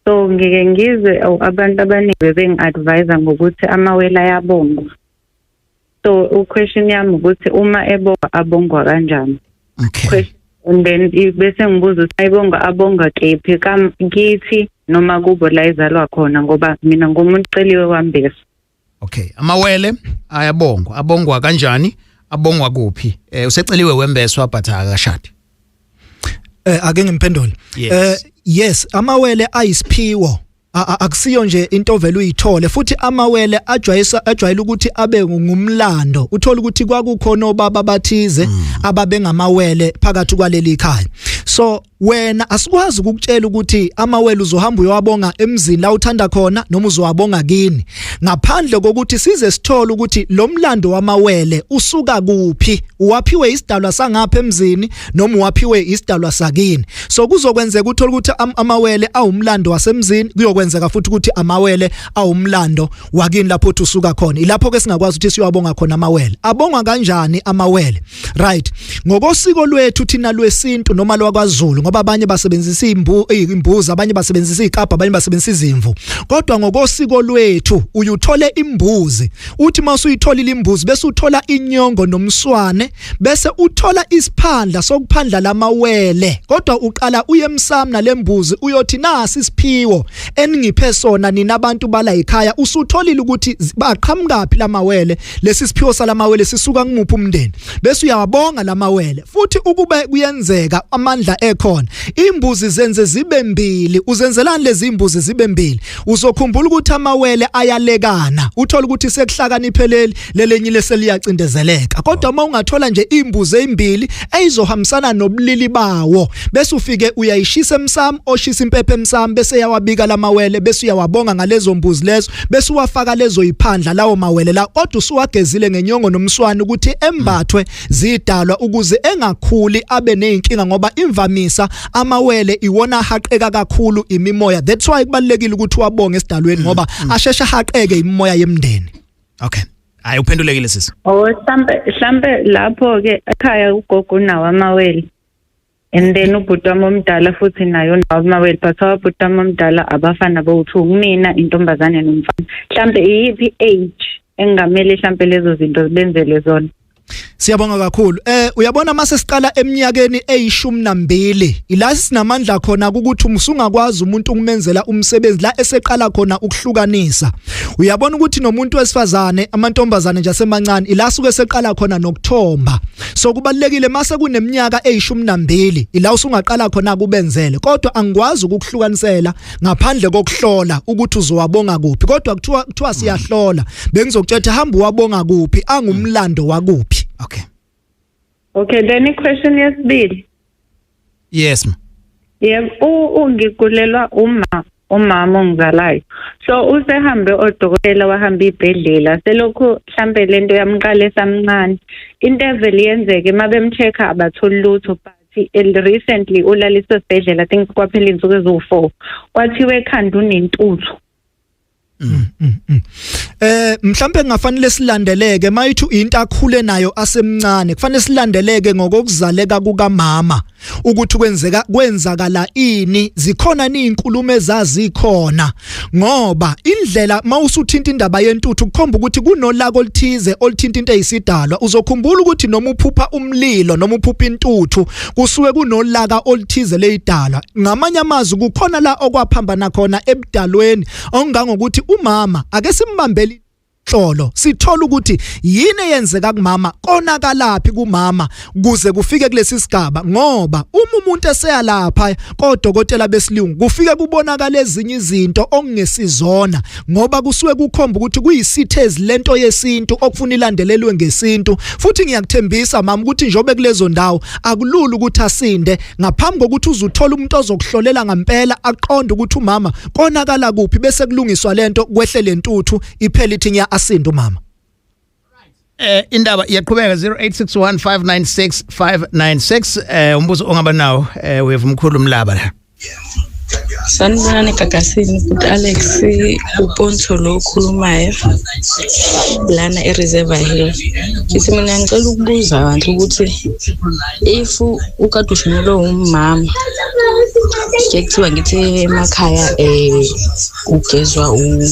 So ngike ngizwe abantu abaningi bebengi-advise ngokuthi amawele ayabongwa. So u-question yami ukuthi uma ebongwa, abongwa kanjani? Okay. Question, and then bese ngibuza ukuthi ayibongwa, abongwa kephi, kithi noma kubo la izalwa khona, ngoba mina ngumuntu celiwe wambesa. Okay, amawele ayabongwa. Abongwa kanjani? Abongwa kuphi? Useceliwe wembeswa but akashadi. Ake ngimphendule. Yes. Yes, amawele ayisiphiwo. Akusiyo nje into vele uyithole, futhi amawele ajwayele ukuthi abe ngumlando, uthola ukuthi kwakukhona obaba bathize ababengamawele phakathi kwaleli khaya. So wena asikwazi ukukutshela ukuthi amawele uzohamba uyowabonga emzini la uthanda khona noma uzowabonga kini, ngaphandle kokuthi size sithole ukuthi lo mlando wamawele usuka kuphi, uwaphiwe isidalwa sangapha emzini noma uwaphiwe isidalwa sakini. So kuzokwenzeka uthola ukuthi amawele awumlando wasemzini, kuyokwenzeka futhi ukuthi amawele awumlando wakini lapho uthi usuka khona. Ilapho ke singakwazi ukuthi siyowabonga khona amawele. Abongwa kanjani amawele? Right, ngokosiko lwethu thina lwesintu noma lwakwaZulu, ngoba abanye basebenzisa imbuzi, abanye basebenzisa izikabha, abanye basebenzisa izimvu, kodwa ngokosiko lwethu uyuthole imbuzi. Uthi mawusuyitholile imbuzi, bese uthola inyongo nomswane, bese uthola isiphandla sokuphandla lamawele. Kodwa uqala uye emsamo nalembuzi, uyothi, "Nasi isiphiwo eningiphe sona nina abantu bala ekhaya." Usutholile ukuthi baqhamukaphi lamawele, lesi siphiwo salamawele sisuka kumuphi umndeni, bese uyawabonga lamawele. Futhi ukube kuyenzeka amandla ekhona, imbuzi zenze zibe mbili. Uzenzelani lezi imbuzi zibe mbili? Uzokhumbula ukuthi amawele ayalekana, uthola ukuthi sekuhlakaniphe leli, lelenye leseliyacindezeleka. Kodwa uma ungathola nje imbuzi ezimbili eyizohambisana nobulili bawo, bese ufike uyayishisa emsamo, oshisa impepho emsamo, bese yawabika lamawele, bese uyawabonga ngalezo mbuzi lezo, bese uwafaka lezo iphandla lawo mawele la, kodwa usuwagezile ngenyongo nomswani ukuthi embathwe zidalwa ukuze engakhuli abe nezinkinga, ngoba imvamisa amawele iwona ahaqeka kakhulu imimoya. That's why kubalekile ukuthi wabonge esidalweni, ngoba asheshe ahaqeke imimoya yemndeni. Okay, hayi, uphendulekile sisi. Oh, mhlambe lapho ke ekhaya ugogo unawo amawele. And then ubhuti wami omdala futhi naye unawo amawele, but ababhuti wami omdala abafana bowu-2, kumina intombazane nomfana. Mhlambe iyiphi age engamele mhlambe lezo zinto benzele zona? Siyabonga kakhulu. Uyabona, mase siqala eminyakeni eyi-12, ila sinamandla khona ukuthi usungakwazi umuntu ukumenzela umsebenzi, la eseqala khona ukuhlukanisa. Uyabona ukuthi nomuntu wesifazane, amantombazane nje asemancane, ila suke seqala khona nokuthomba. So kubalekile mase kuneminyaka eyi-12, ila usungaqala khona kubenzele. Kodwa angikwazi ukukuhlukanisela ngaphandle kokuhlola ukuthi uzowabonga kuphi. Kodwa kuthiwa siyahlola. Bengizokutshela, hamba wabonga kuphi, angumlando wakuphi. Okay. Okay, then i-question yesibili. Yes, ma. Yebo, ungigulelwa umama ongizalayo. So usehambe odokotela, wahamba ibhedlela, selokhu mhlambe lento yamqala esamncane. Into evele yenzeke, uma bemcheck-a abatholi lutho, but But and recently ulaliswe esibhedlela, I think kwaphela izinsuku eziwu-4, kwathiwa ekhanda unentuthu. Mhlambe kungafanele silandeleke mayithi into akhule nayo asemncane, kufanele silandeleke ngokuzaleka kukamama ukuthi kwenzeka kwenzakala ini, zikhona izinkulumo ezazikhona, ngoba indlela mawusuthinta indaba yentuthu kukhomba ukuthi kunolaka oluthize oluthinta into eyisidalwa. Uzokhumbula ukuthi noma uphupha umlilo noma uphupha intuthu kusuke kunolaka oluthize leyidalwa. Ngamanye amazwi kukhona la okwaphambana khona ebudalweni, ongangokuthi umama ake simbambele hlolo sithola ukuthi yini eyenzeka kumama, konakalaphi kumama kuze kufike kulesi sigaba. Ngoba uma umuntu eseyalapha kodokotela besilungu kufike kubonakala ezinye izinto okungesizona, ngoba kusuke kukhomba ukuthi kuyisithezi lento yesintu okufuna ilandelelwe ngesintu. Futhi ngiyakuthembisa mama ukuthi njobe kulezo ndawo akulula ukuthi asinde ngaphambi kokuthi uzuthola umuntu ozokuhlolela ngempela aqonde ukuthi umama konakala kuphi, bese kulungiswa lento, kwehle lentuthu iphele, ithi nya, asinde umama. Indaba iyaqhubeka, 0861596596. Umbuzo ongaba nawo, we have umkhulu Mlaba la. Sanibonani Gagasini, futhi Alex, uPonto lo okhulumayo lana eReservoir Hill. Ngithi mina ngicela ukubuza abantu ukuthi if ukade ushonelwe umama, kuye kuthiwa, ngithi emakhaya ugezwa kumele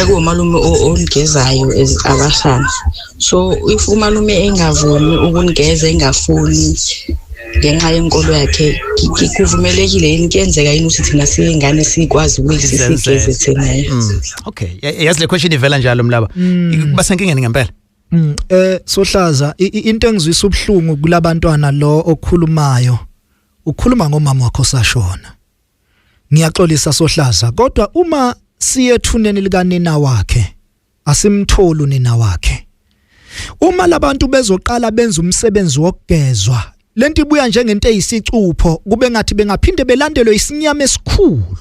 kube umalume onigezayo as abashana. So if umalume engavumi ukunigeza, engafuni ngenxa yenkolo yakhe, kuvumelekile yini, kuyenzeka yini ukuthi thina siyingane sikwazi ukuthi sigeze thina? Okay, yazi le question ivela njalo, Mlaba, kuba senkingeni ngempela. Sohlaza, into engizwisa ubuhlungu kulabantwana, lo okhulumayo ukhuluma ngomama wakho sashona. Ngiyaxolisa Sohlaza, kodwa uma siye ethuneni likanina wakhe asimtholi unina wakhe. Uma labantu bezoqala benza umsebenzi wokugezwa, lento ibuya njengento eyisicupho, kube ngathi bengaphinde belandelwe isinyama esikhulu.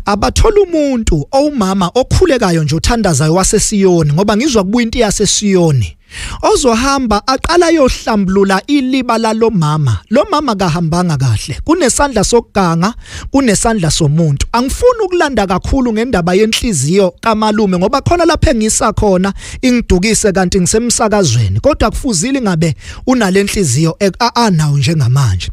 Abathola umuntu owumama okhulekayo nje, othandazayo, wasesiyoni, ngoba ngizwa kubuya into yasesiyoni, ozohamba aqala ayohlambulula iliba lalomama. Lo mama kahambanga kahle, kunesandla sokuganga, kunesandla somuntu. Angifuni ukulanda kakhulu ngendaba yenhliziyo kamalume, ngoba khona lapha engisa khona ingidukise kanti ngisemsakazweni, kodwa kufuzile ngabe unalenhliziyo anawo njengamanje.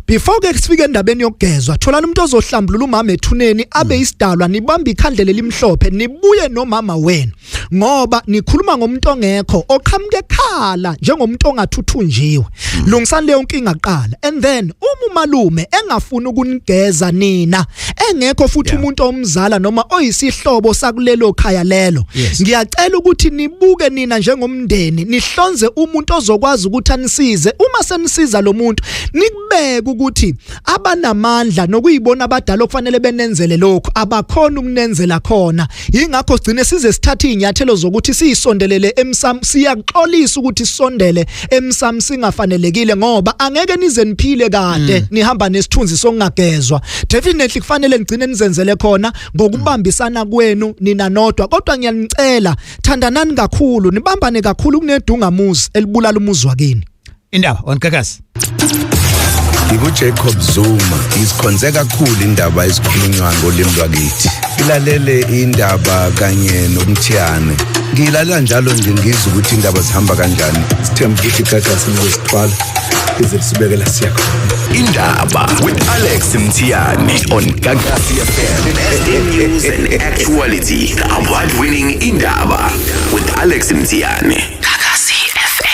Before ke sifike endabeni yokugezwa, tholani umuntu ozohlambulula umama ethuneni, abe isidalwa, nibambe ikhandlela elimhlophe, nibuye nomama wenu, ngoba nikhuluma ngomuntu ongekho oqhamuke ekhala njengomuntu ongathuthunjiwe. Lungisani leyo nkinga kuqala, and then uma umalume engafuni ukunigeza nina, engekho futhi umuntu omzala noma oyisihlobo sakulelo khaya lelo, ngiyacela ukuthi nibuke nina njengomndeni, nihlonze umuntu ozokwazi ukuthi anisize. Uma senisiza lo muntu, nikubeke ukuthi abanamandla nokuyibona abadala okufanele benenzele lokho abakhona ukunenzela khona. Yingakho sigcine size sithathe izinyathelo zokuthi siyisondelele emsamo. Siyaxolisa ukuthi sisondele emsamo singafanelekile, ngoba angeke nize niphile kade nihamba nesithunzi sokungagezwa. Definitely kufanele nigcine nizenzele khona ngokubambisana kwenu nina nodwa, kodwa ngiyanicela, thandanani kakhulu, nibambane kakhulu, kunedungamuzi elibulala umuzi wakini. Indaba on Gagasi. NginguJacob Zuma, ngizikhonze kakhulu indaba ezikhulunywa ngolimi lwakithi. Ilalele indaba kanye noMthiyane. Ngiyilalela njalo nje, ngizwe ukuthi indaba zihamba kanjani. Sithemba ukuthi iGagasi lizosithwala ize lisibeke la siya khona. Indaba with Alex Mthiyane on Gagasi FM. Best in news and actuality. The award-winning Indaba with Alex Mthiyane. Gagasi FM.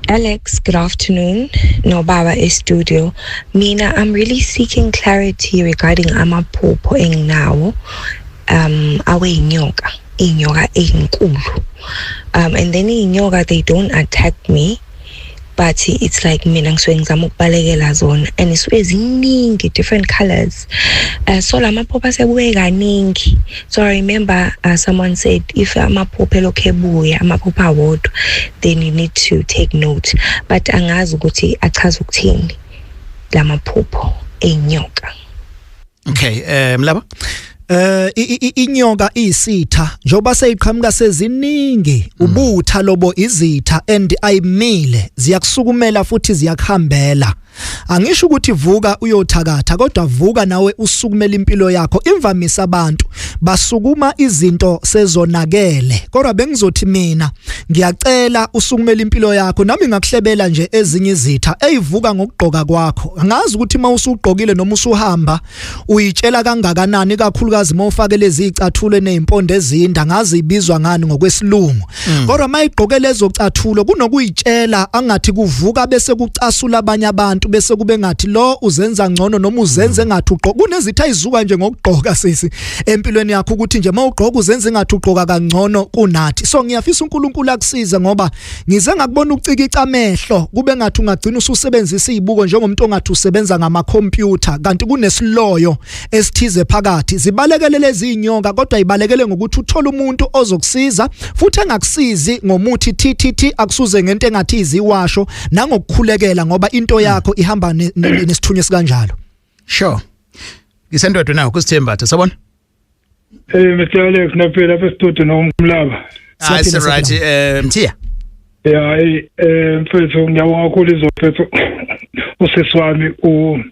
Alex, good afternoon. No Baba studio. Mina, I'm really seeking clarity regarding amaphupho enginawo aweyinyoka, inyoka ezinkulu. And then inyoka, they don't attack me, but it's like mina ngisuke ngizama ukubalekela zona and isuke ziningi, different colors. So la maphupho asebuye kaningi. So I remember someone said if amaphupho elokhu ebuya, amaphupho awodwa, then you need to take note, but angazi ukuthi achaza ukuthini la maphupho ey'nyoka. Okay, Mlaba. Inyoka isitha njoba seyiqhamuka seziningi, ubutha lobo izitha and ayimile, ziyakusukumela futhi ziyakuhambela. Angisho ukuthi vuka uyothakatha, kodwa vuka nawe usukumela impilo yakho. Imvamisa abantu basukuma izinto sezonakele, kodwa bengizothi mina ngiyacela usukumela impilo yakho. Nami ngakuhlebela nje ezinye izitha eyivuka ngokugqoka kwakho. Angazi ukuthi mawusugqokile noma usuhamba uyitshela kangakanani, kakhulukazi mawufake lezi icathulo nezimpondo ezinda, ngazi ibizwa ngani ngokwesilungu, kodwa mayigqoke lezo cathulo kunokuyitshela angathi kuvuka bese kucasula abanye abantu, bese kube ngathi lo uzenza ngcono noma uzenze ngathi ugqoka. Kunezitha izuka nje ngokugqoka sisi empilweni yakho, ukuthi nje mawugqoka uzenze ngathi ugqoka kangcono kunathi. So ngiyafisa uNkulunkulu akusize, ngoba ngize ngakubona ucikica amehlo kube ngathi ungagcina ususebenzisa izibuko njengomuntu ongathi usebenza ngama computer, kanti kunesiloyo esithize phakathi. Zibalekele lezi inyoka, kodwa ibalekele ngokuthi uthole umuntu ozokusiza, futhi engakusizi ngomuthi TTT, akusuze ngento engathi iziwasho nangokukhulekela, ngoba into yakho ihamba nesithunywa sikanjalo. Sure. Ngisendodwe nawo kusithembatha, sabona? Mr Alex, naphela lapha e-studio nomlaba. Ah, it's right, Mthiya. Yeah, mfethu ngiyabonga kakhulu izofethu usisi wami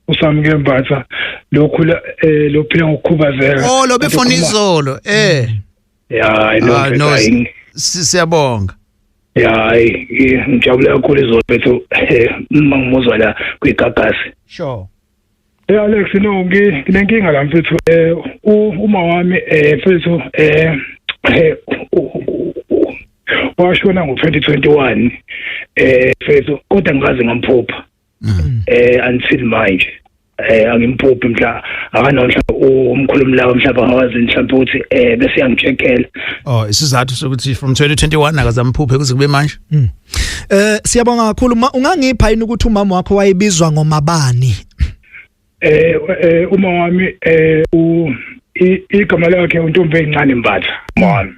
uSami Ngembatha lokhula lophila ngokukhubazeka. Oh, lo befona izolo. Yeah, no, siyabonga. Yeah, ngijabule kakhulu izolo mfethu uma ngimuzwa la kwiGagasi. Sure. Alex, no, nginenkinga la mfethu. Uma wami mfethu washona ngo-2021 mfethu, kodwa ngikaze ngamphupha until manje. Angimphuphi mhla akanamhla umkhulu mlawa mhlawumbe angawazi mhlawumbe ukuthi bese yangicheckela. Oh, isizathu sokuthi from 2021 akazamphuphe kuze kube manje. Siyabonga kakhulu. Ungangipha yini ukuthi umama wakho wayebizwa ngomabani? Uma wami igama lakhe uNtombi encane Mbatha. Mama.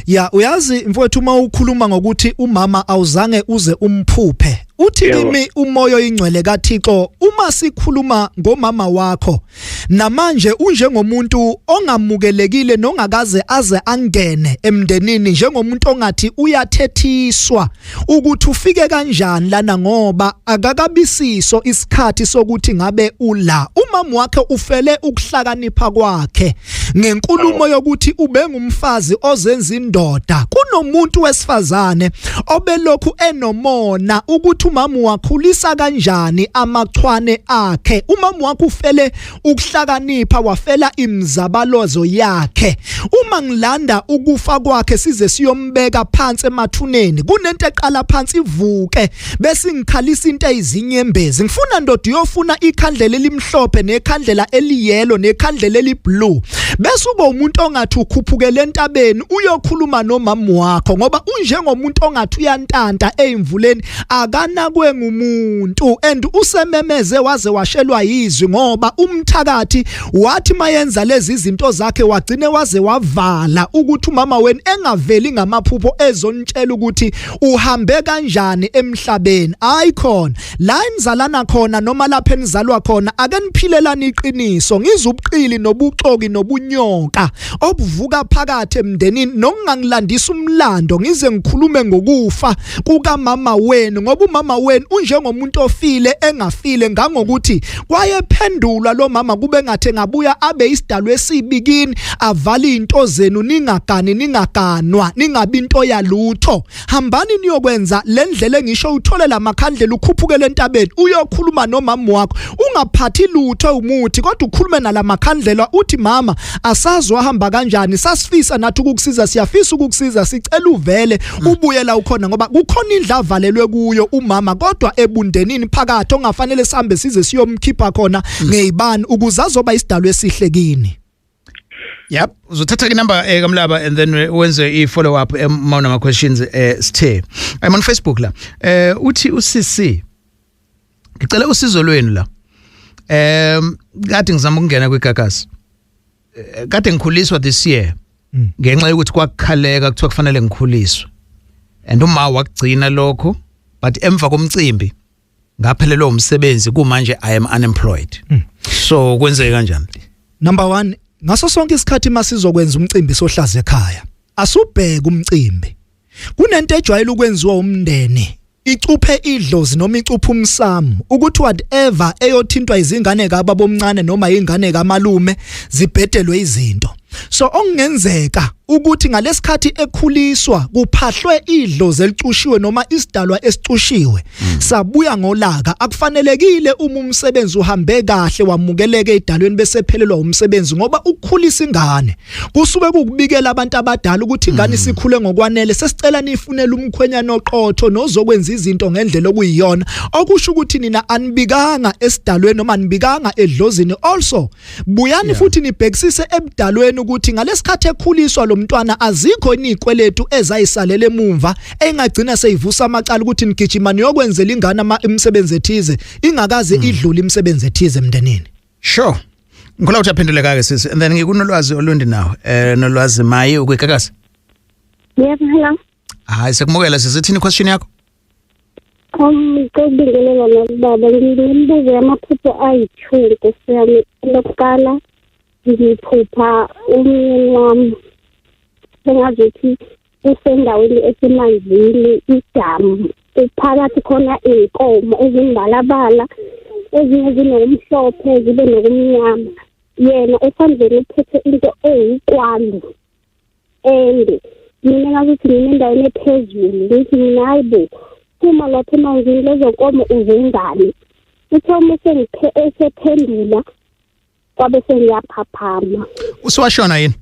Ya, uyazi mfowethu, uma ukhuluma ngokuthi umama awuzange uze umphuphe, uthi kimi umoya oyingcwele kaThixo, uma sikhuluma ngomama wakho namanje unjengomuntu ongamukelekile nongakaze aze angene emndenini, njengomuntu ongathi uyathethiswa ukuthi ufike kanjani lana, ngoba akakabisiso isikhathi sokuthi ngabe ula. Umama wakhe ufele ukuhlakanipha kwakhe ngenkulumo yokuthi ubengumfazi ozenza indoda. Kunomuntu wesifazane obelokhu enomona ukuthi umama wakhulisa kanjani amachwane akhe. Umama wakhe ufele ukuhlakanipha, wafela imizabalozo yakhe. Uma ngilanda ukufa kwakhe size siyombeka phansi emathuneni, kunento eqala phansi ivuke bese ngikhalisa into ezinyembezi. Ngifuna ndoda uyofuna ikhandlela elimhlophe nekhandlela eliyelo nekhandlela eliblue, bese ube umuntu ongathi ukhuphukele entabeni uyokhuluma nomama wakho, ngoba unjengomuntu ongathi uyantanta eyimvuleni, akanakwe ngumuntu. And usememeze waze washelwa yizwi, ngoba umthakathi wathi mayenza lezi izinto zakhe wagcine waze wavala ukuthi umama wenu engaveli ngamaphupho ezonitshela ukuthi uhambe kanjani emhlabeni. Hayi khona la enizalana khona noma lapha enizalwa khona, ake niphilelani iqiniso. Ngizwe ubuqili nobuxoki nobunyoka obuvuka phakathi emndenini, nokungangilandisa umlando ngize ngikhulume ngokufa kukamama wenu, ngoba umama wenu unjengomuntu ofile engafile, ngangokuthi kwayephendulwa lo mama kube ngathi ngabuya abe isidalwe esibikini, avale into zenu, ningagani ningaganwa, ningabi into yalutho. Hambani niyokwenza lendlela engisho, uthole lamakhandlela ukhuphukele entabeni uyokhuluma nomama wakho, ungaphathi lutho umuthi, kodwa ukhulume nalamakhandlela uthi mama asazi wahamba kanjani, sasifisa nathi ukukusiza, siyafisa ukukusiza, sicela uvele ubuyela ukhona, ngoba kukhona indlu avalelwe kuyo umama kodwa ebundenini phakathi ongafanele sihambe size siyomkhipha khona ngezibani ukuze azoba isidalwe esihle kini. Yep, uzothatha inumber kaMlaba and then wenze i follow up uma questions. Sithe I'm on Facebook la. Uthi uCC, ngicela usizo lwenu la. Kade ngizama ukungena kwiGagasi. Kade ngikhuliswa this year ngenxa yokuthi kwakukhaleka kuthiwa kufanele ngikhuliswe. And uma wakugcina lokho, but emva komcimbi ngaphelelwa umsebenzi, kumanje I am unemployed. So kwenzeke kanjani? Number 1, Ngaso sonke isikhathi masizokwenza umcimbi sohlaza ekhaya, asubheke umcimbi. Kunento ejwayele ukwenziwa umndeni, icuphe idlozi noma icuphe umsamo, ukuthi whatever eyothintwa izingane kababa omncane noma ingane kamalume zibhedelwe izinto. So okungenzeka ukuthi ngalesikhathi ekhuliswa kuphahlwe idlozi elicushiwe noma isidalwa esicushiwe sabuya ngolaka. Akufanelekile uma umsebenzi uhambe kahle wamukeleke edalweni bese phelelwa umsebenzi, ngoba ukukhulisa ingane kusuke kukubikela abantu abadala ukuthi ingane isikhule ngokwanele, sesicela nifunele umkhwenyana oqotho nozokwenza izinto ngendlela okuyiyona, okusho ukuthi nina anibikanga esidalweni noma anibikanga edlozini. Also buyani futhi nibhekisise ebudalweni ukuthi ngalesikhathi ekhuliswa lo mntwana azikho inikweletu ezayisalele emumva engagcina seyivusa amacala ukuthi nigijima niyokwenzela ingane imisebenzi ethize ingakaze idlule imisebenzi ethize emndenini. Sure. Ngikholwa ukuthi aphenduleka ke sisi. And then ngikunolwazi olundi nawo. Nolwazi Mayi ukuyikakasi. Yebo, hello. Hayi, sekumukela sisi, ithini question yakho? Ngicela nobaba nginembuzo yamaphupho ayi-2 Nkosi yami. Lokuqala ngiphupha umyeni wami sengazuthi usendaweni esemanzini, idamu, uphakathi khona iy'nkomo ezimbalabala, ezinye zinokumhlophe zibe nokumnyama. Yena esandleni uphethe into eyikwambi ende. Mina ngazuthi mina endaweni ephezulu, ngithi mina hayi bo, phuma lapha emanzini lezo nkomo uzengane. Uthe uma esephendula kwabe sengiyaphaphama. Usuwashona yini?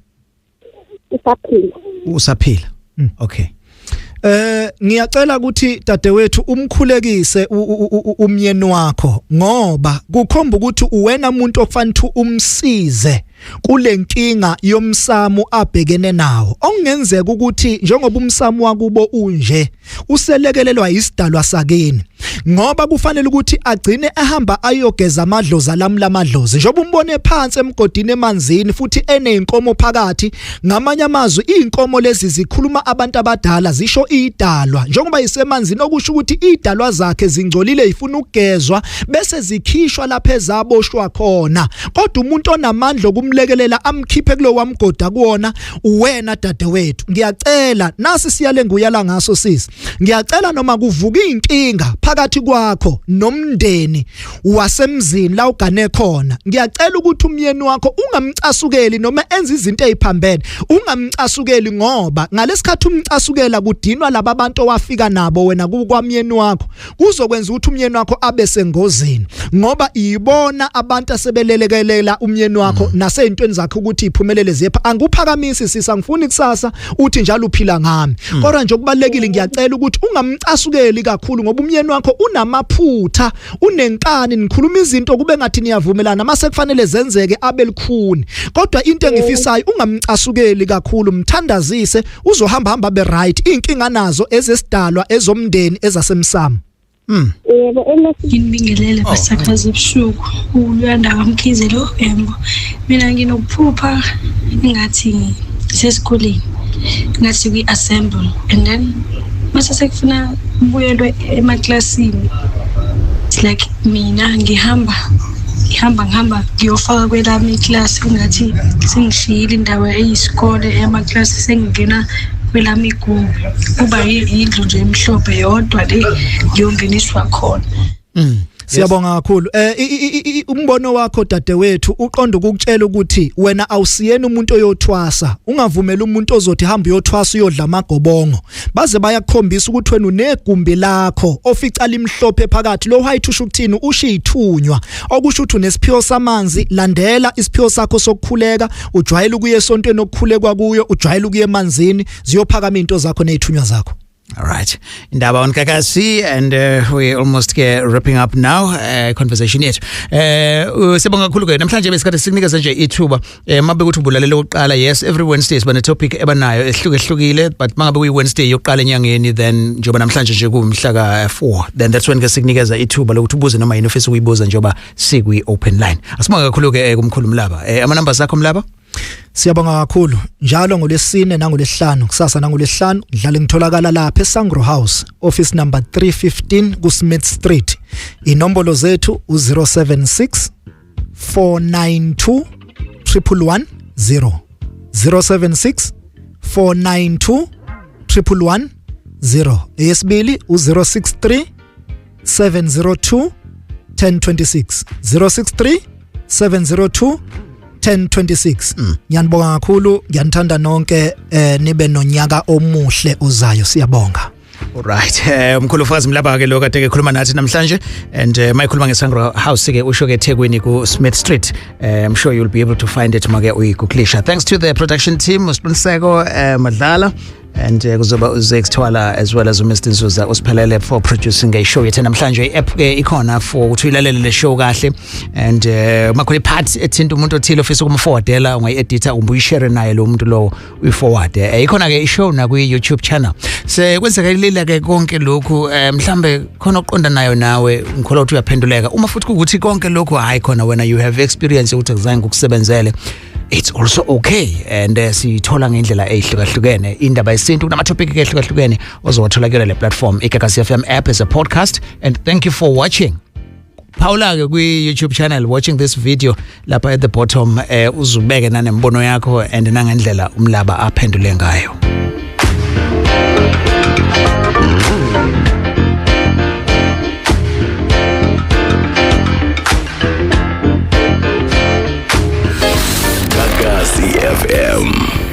Usaphila. Usaphila. Okay. Ngiyacela ukuthi dadewethu umkhulekise umyeni wakho, ngoba kukhomba ukuthi uwena umuntu okufanele umsize kule nkinga yomsamo abhekene nawo. Okungenzeka ukuthi njengoba umsamo wakubo unje uselekelelwa isidalwa sakini, ngoba kufanele ukuthi agcine ehamba ayogeza amadlozi alamla amadlozi. Njengoba umbone phansi emgodini emanzini futhi eneyinkomo phakathi, ngamanye amazwi inkomo lezi zikhuluma abantu abadala, zisho idalwa. Njengoba isemanzini okusho ukuthi idalwa zakhe zingcolile, ifuna ukugezwa bese zikhishwa lapha ezaboshwa khona. Kodwa umuntu onamandla okumlekelela amkhiphe kulo wamgoda kuwona uwena dadewethu. Ngiyacela nasi siyale nguyala ngaso sisi, ngiyacela noma kuvuka inkinga phakathi kwakho nomndeni wasemzini la ugane khona, ngiyacela ukuthi umyeni wakho ungamcasukeli noma enze izinto eziphambene, ungamcasukeli, ngoba ngalesikhathi umcasukela kudinwa laba bantu owafika nabo wena kwamyeni wakho, kuzokwenza ukuthi umyeni wakho abe sengozini, ngoba ibona abantu asebelelekelela umyeni wakho naseyintweni zakhe ukuthi iphumelele ziyepha. Anguphakamisi sisi, angifuni kusasa uthi njalo uphila ngami, kodwa nje okubalekile ngiyacela ukuthi ungamcasukeli kakhulu, ngoba umyeni wakho unamaphutha, unenkani, nikhuluma izinto kube ngathi niyavumelana mase kufanele zenzeke abe likhuni. Kodwa into engifisayo ungamcasukeli kakhulu, mthandazise, uzohamba hamba be right. Inkinga nazo ezesidalwa ezomndeni ezasemsamo. Yebo, nginibingelele basakazi ebusuku. Ulwanda kaMkhize lo embo. Mina nginokuphupha ngathi sesikoleni, ngathi kwi-assembly, and then mase sekufuna kubuyelwe emaklasini. It's like mina ngihamba ngiyofaka kwelami iklasi, ngathi sengishiyile indawo eyisikole emaklasi, sengingena kwelami igumbi, kuba yindlu nje emhlophe yodwa le ngiyongeniswa khona. Siyabonga kakhulu. Umbono wakho dadewethu uqonda ukukutshela ukuthi wena awusiyena umuntu oyothwasa. Ungavumela umuntu ozothi hamba uyothwasa uyodla amagobongo. Baze bayakukhombisa ukuthi wena unegumbi lakho ofica limhlophe phakathi. Lo white usho ukuthini? Usho ithunywa. Okusho ukuthi unesiphiwo samanzi, landela isiphiwo sakho sokukhuleka, ujwayele ukuya esontweni okukhulekwa kuyo, ujwayele ukuya emanzini, ziyophakama into zakho nezithunywa zakho. All right. Indaba on Gagasi, and we're almost wrapping up now conversation yethu. Sibonga kakhulu ke namhlanje besikade sikunikeza nje ithuba mabe ukuthi ubulalele oqala. Yes, every Wednesday siba ne topic ebanayo ehlukehlukile, but mangabe kuyi Wednesday yokuqala enyangeni, then njengoba namhlanje nje kumhla ka 4, then that's when ke sikunikeza ithuba lokuthi ubuze noma yini ofisa ukuyibuza njengoba sikwi open line. Asibonga kakhulu ke kumkhulu Mlaba. Ama numbers akho Mlaba? Siyabonga kakhulu. Njalo ngolesine nangolesihlanu, kusasa nangolesihlanu ngidlala ngitholakala lapha eSangro House, office number 315 ku Smith Street. Inombolo zethu u076 492 111 0. 076 492 111 0. Eyesibili u063 702 1026, 063 702 1026. Ngiyanibonga kakhulu, ngiyanithanda nonke, nibe nonyaka omuhle ozayo. Siyabonga. Alright, umkhulu Fazi Mlaba ke lo kade ke khuluma nathi namhlanje, and mayikhuluma ngeSangro House ke usho ke eThekwini ku Smith Street. I'm sure you'll be able to find it make uyigooglisha. Thanks to the production team, uSiqiniseko Madlala and kuzoba uZex Twala as well as uMr Nzuza usiphelele for producing a show yethu namhlanje. I-app ke ikhona for ukuthi uyilalele le show kahle, and makhona part ethinta umuntu othile ofisa ukumforwardela, ungayi-edita umbe uyishare naye lo muntu lowo, uyiforward. Ikhona ke i-show na kwi-YouTube channel. Sekwenzekalile ke konke lokhu, mhlambe khona oqonda nayo nawe, ngikholwa ukuthi uyaphenduleka. Uma futhi kuwukuthi konke lokhu hayi khona wena you have experience ukuthi akuzange ukusebenzele, it's also okay, and sithola ngendlela ezihlukahlukene indaba yesintu, kunama topic ehlukahlukene ozowathola kule platform, iGagasi FM app as a podcast. And thank you for watching. Phawula ke kwi YouTube channel watching this video lapha at the bottom, uzubeke nanembono yakho and nangendlela umlaba aphendule ngayo. Gagasi FM.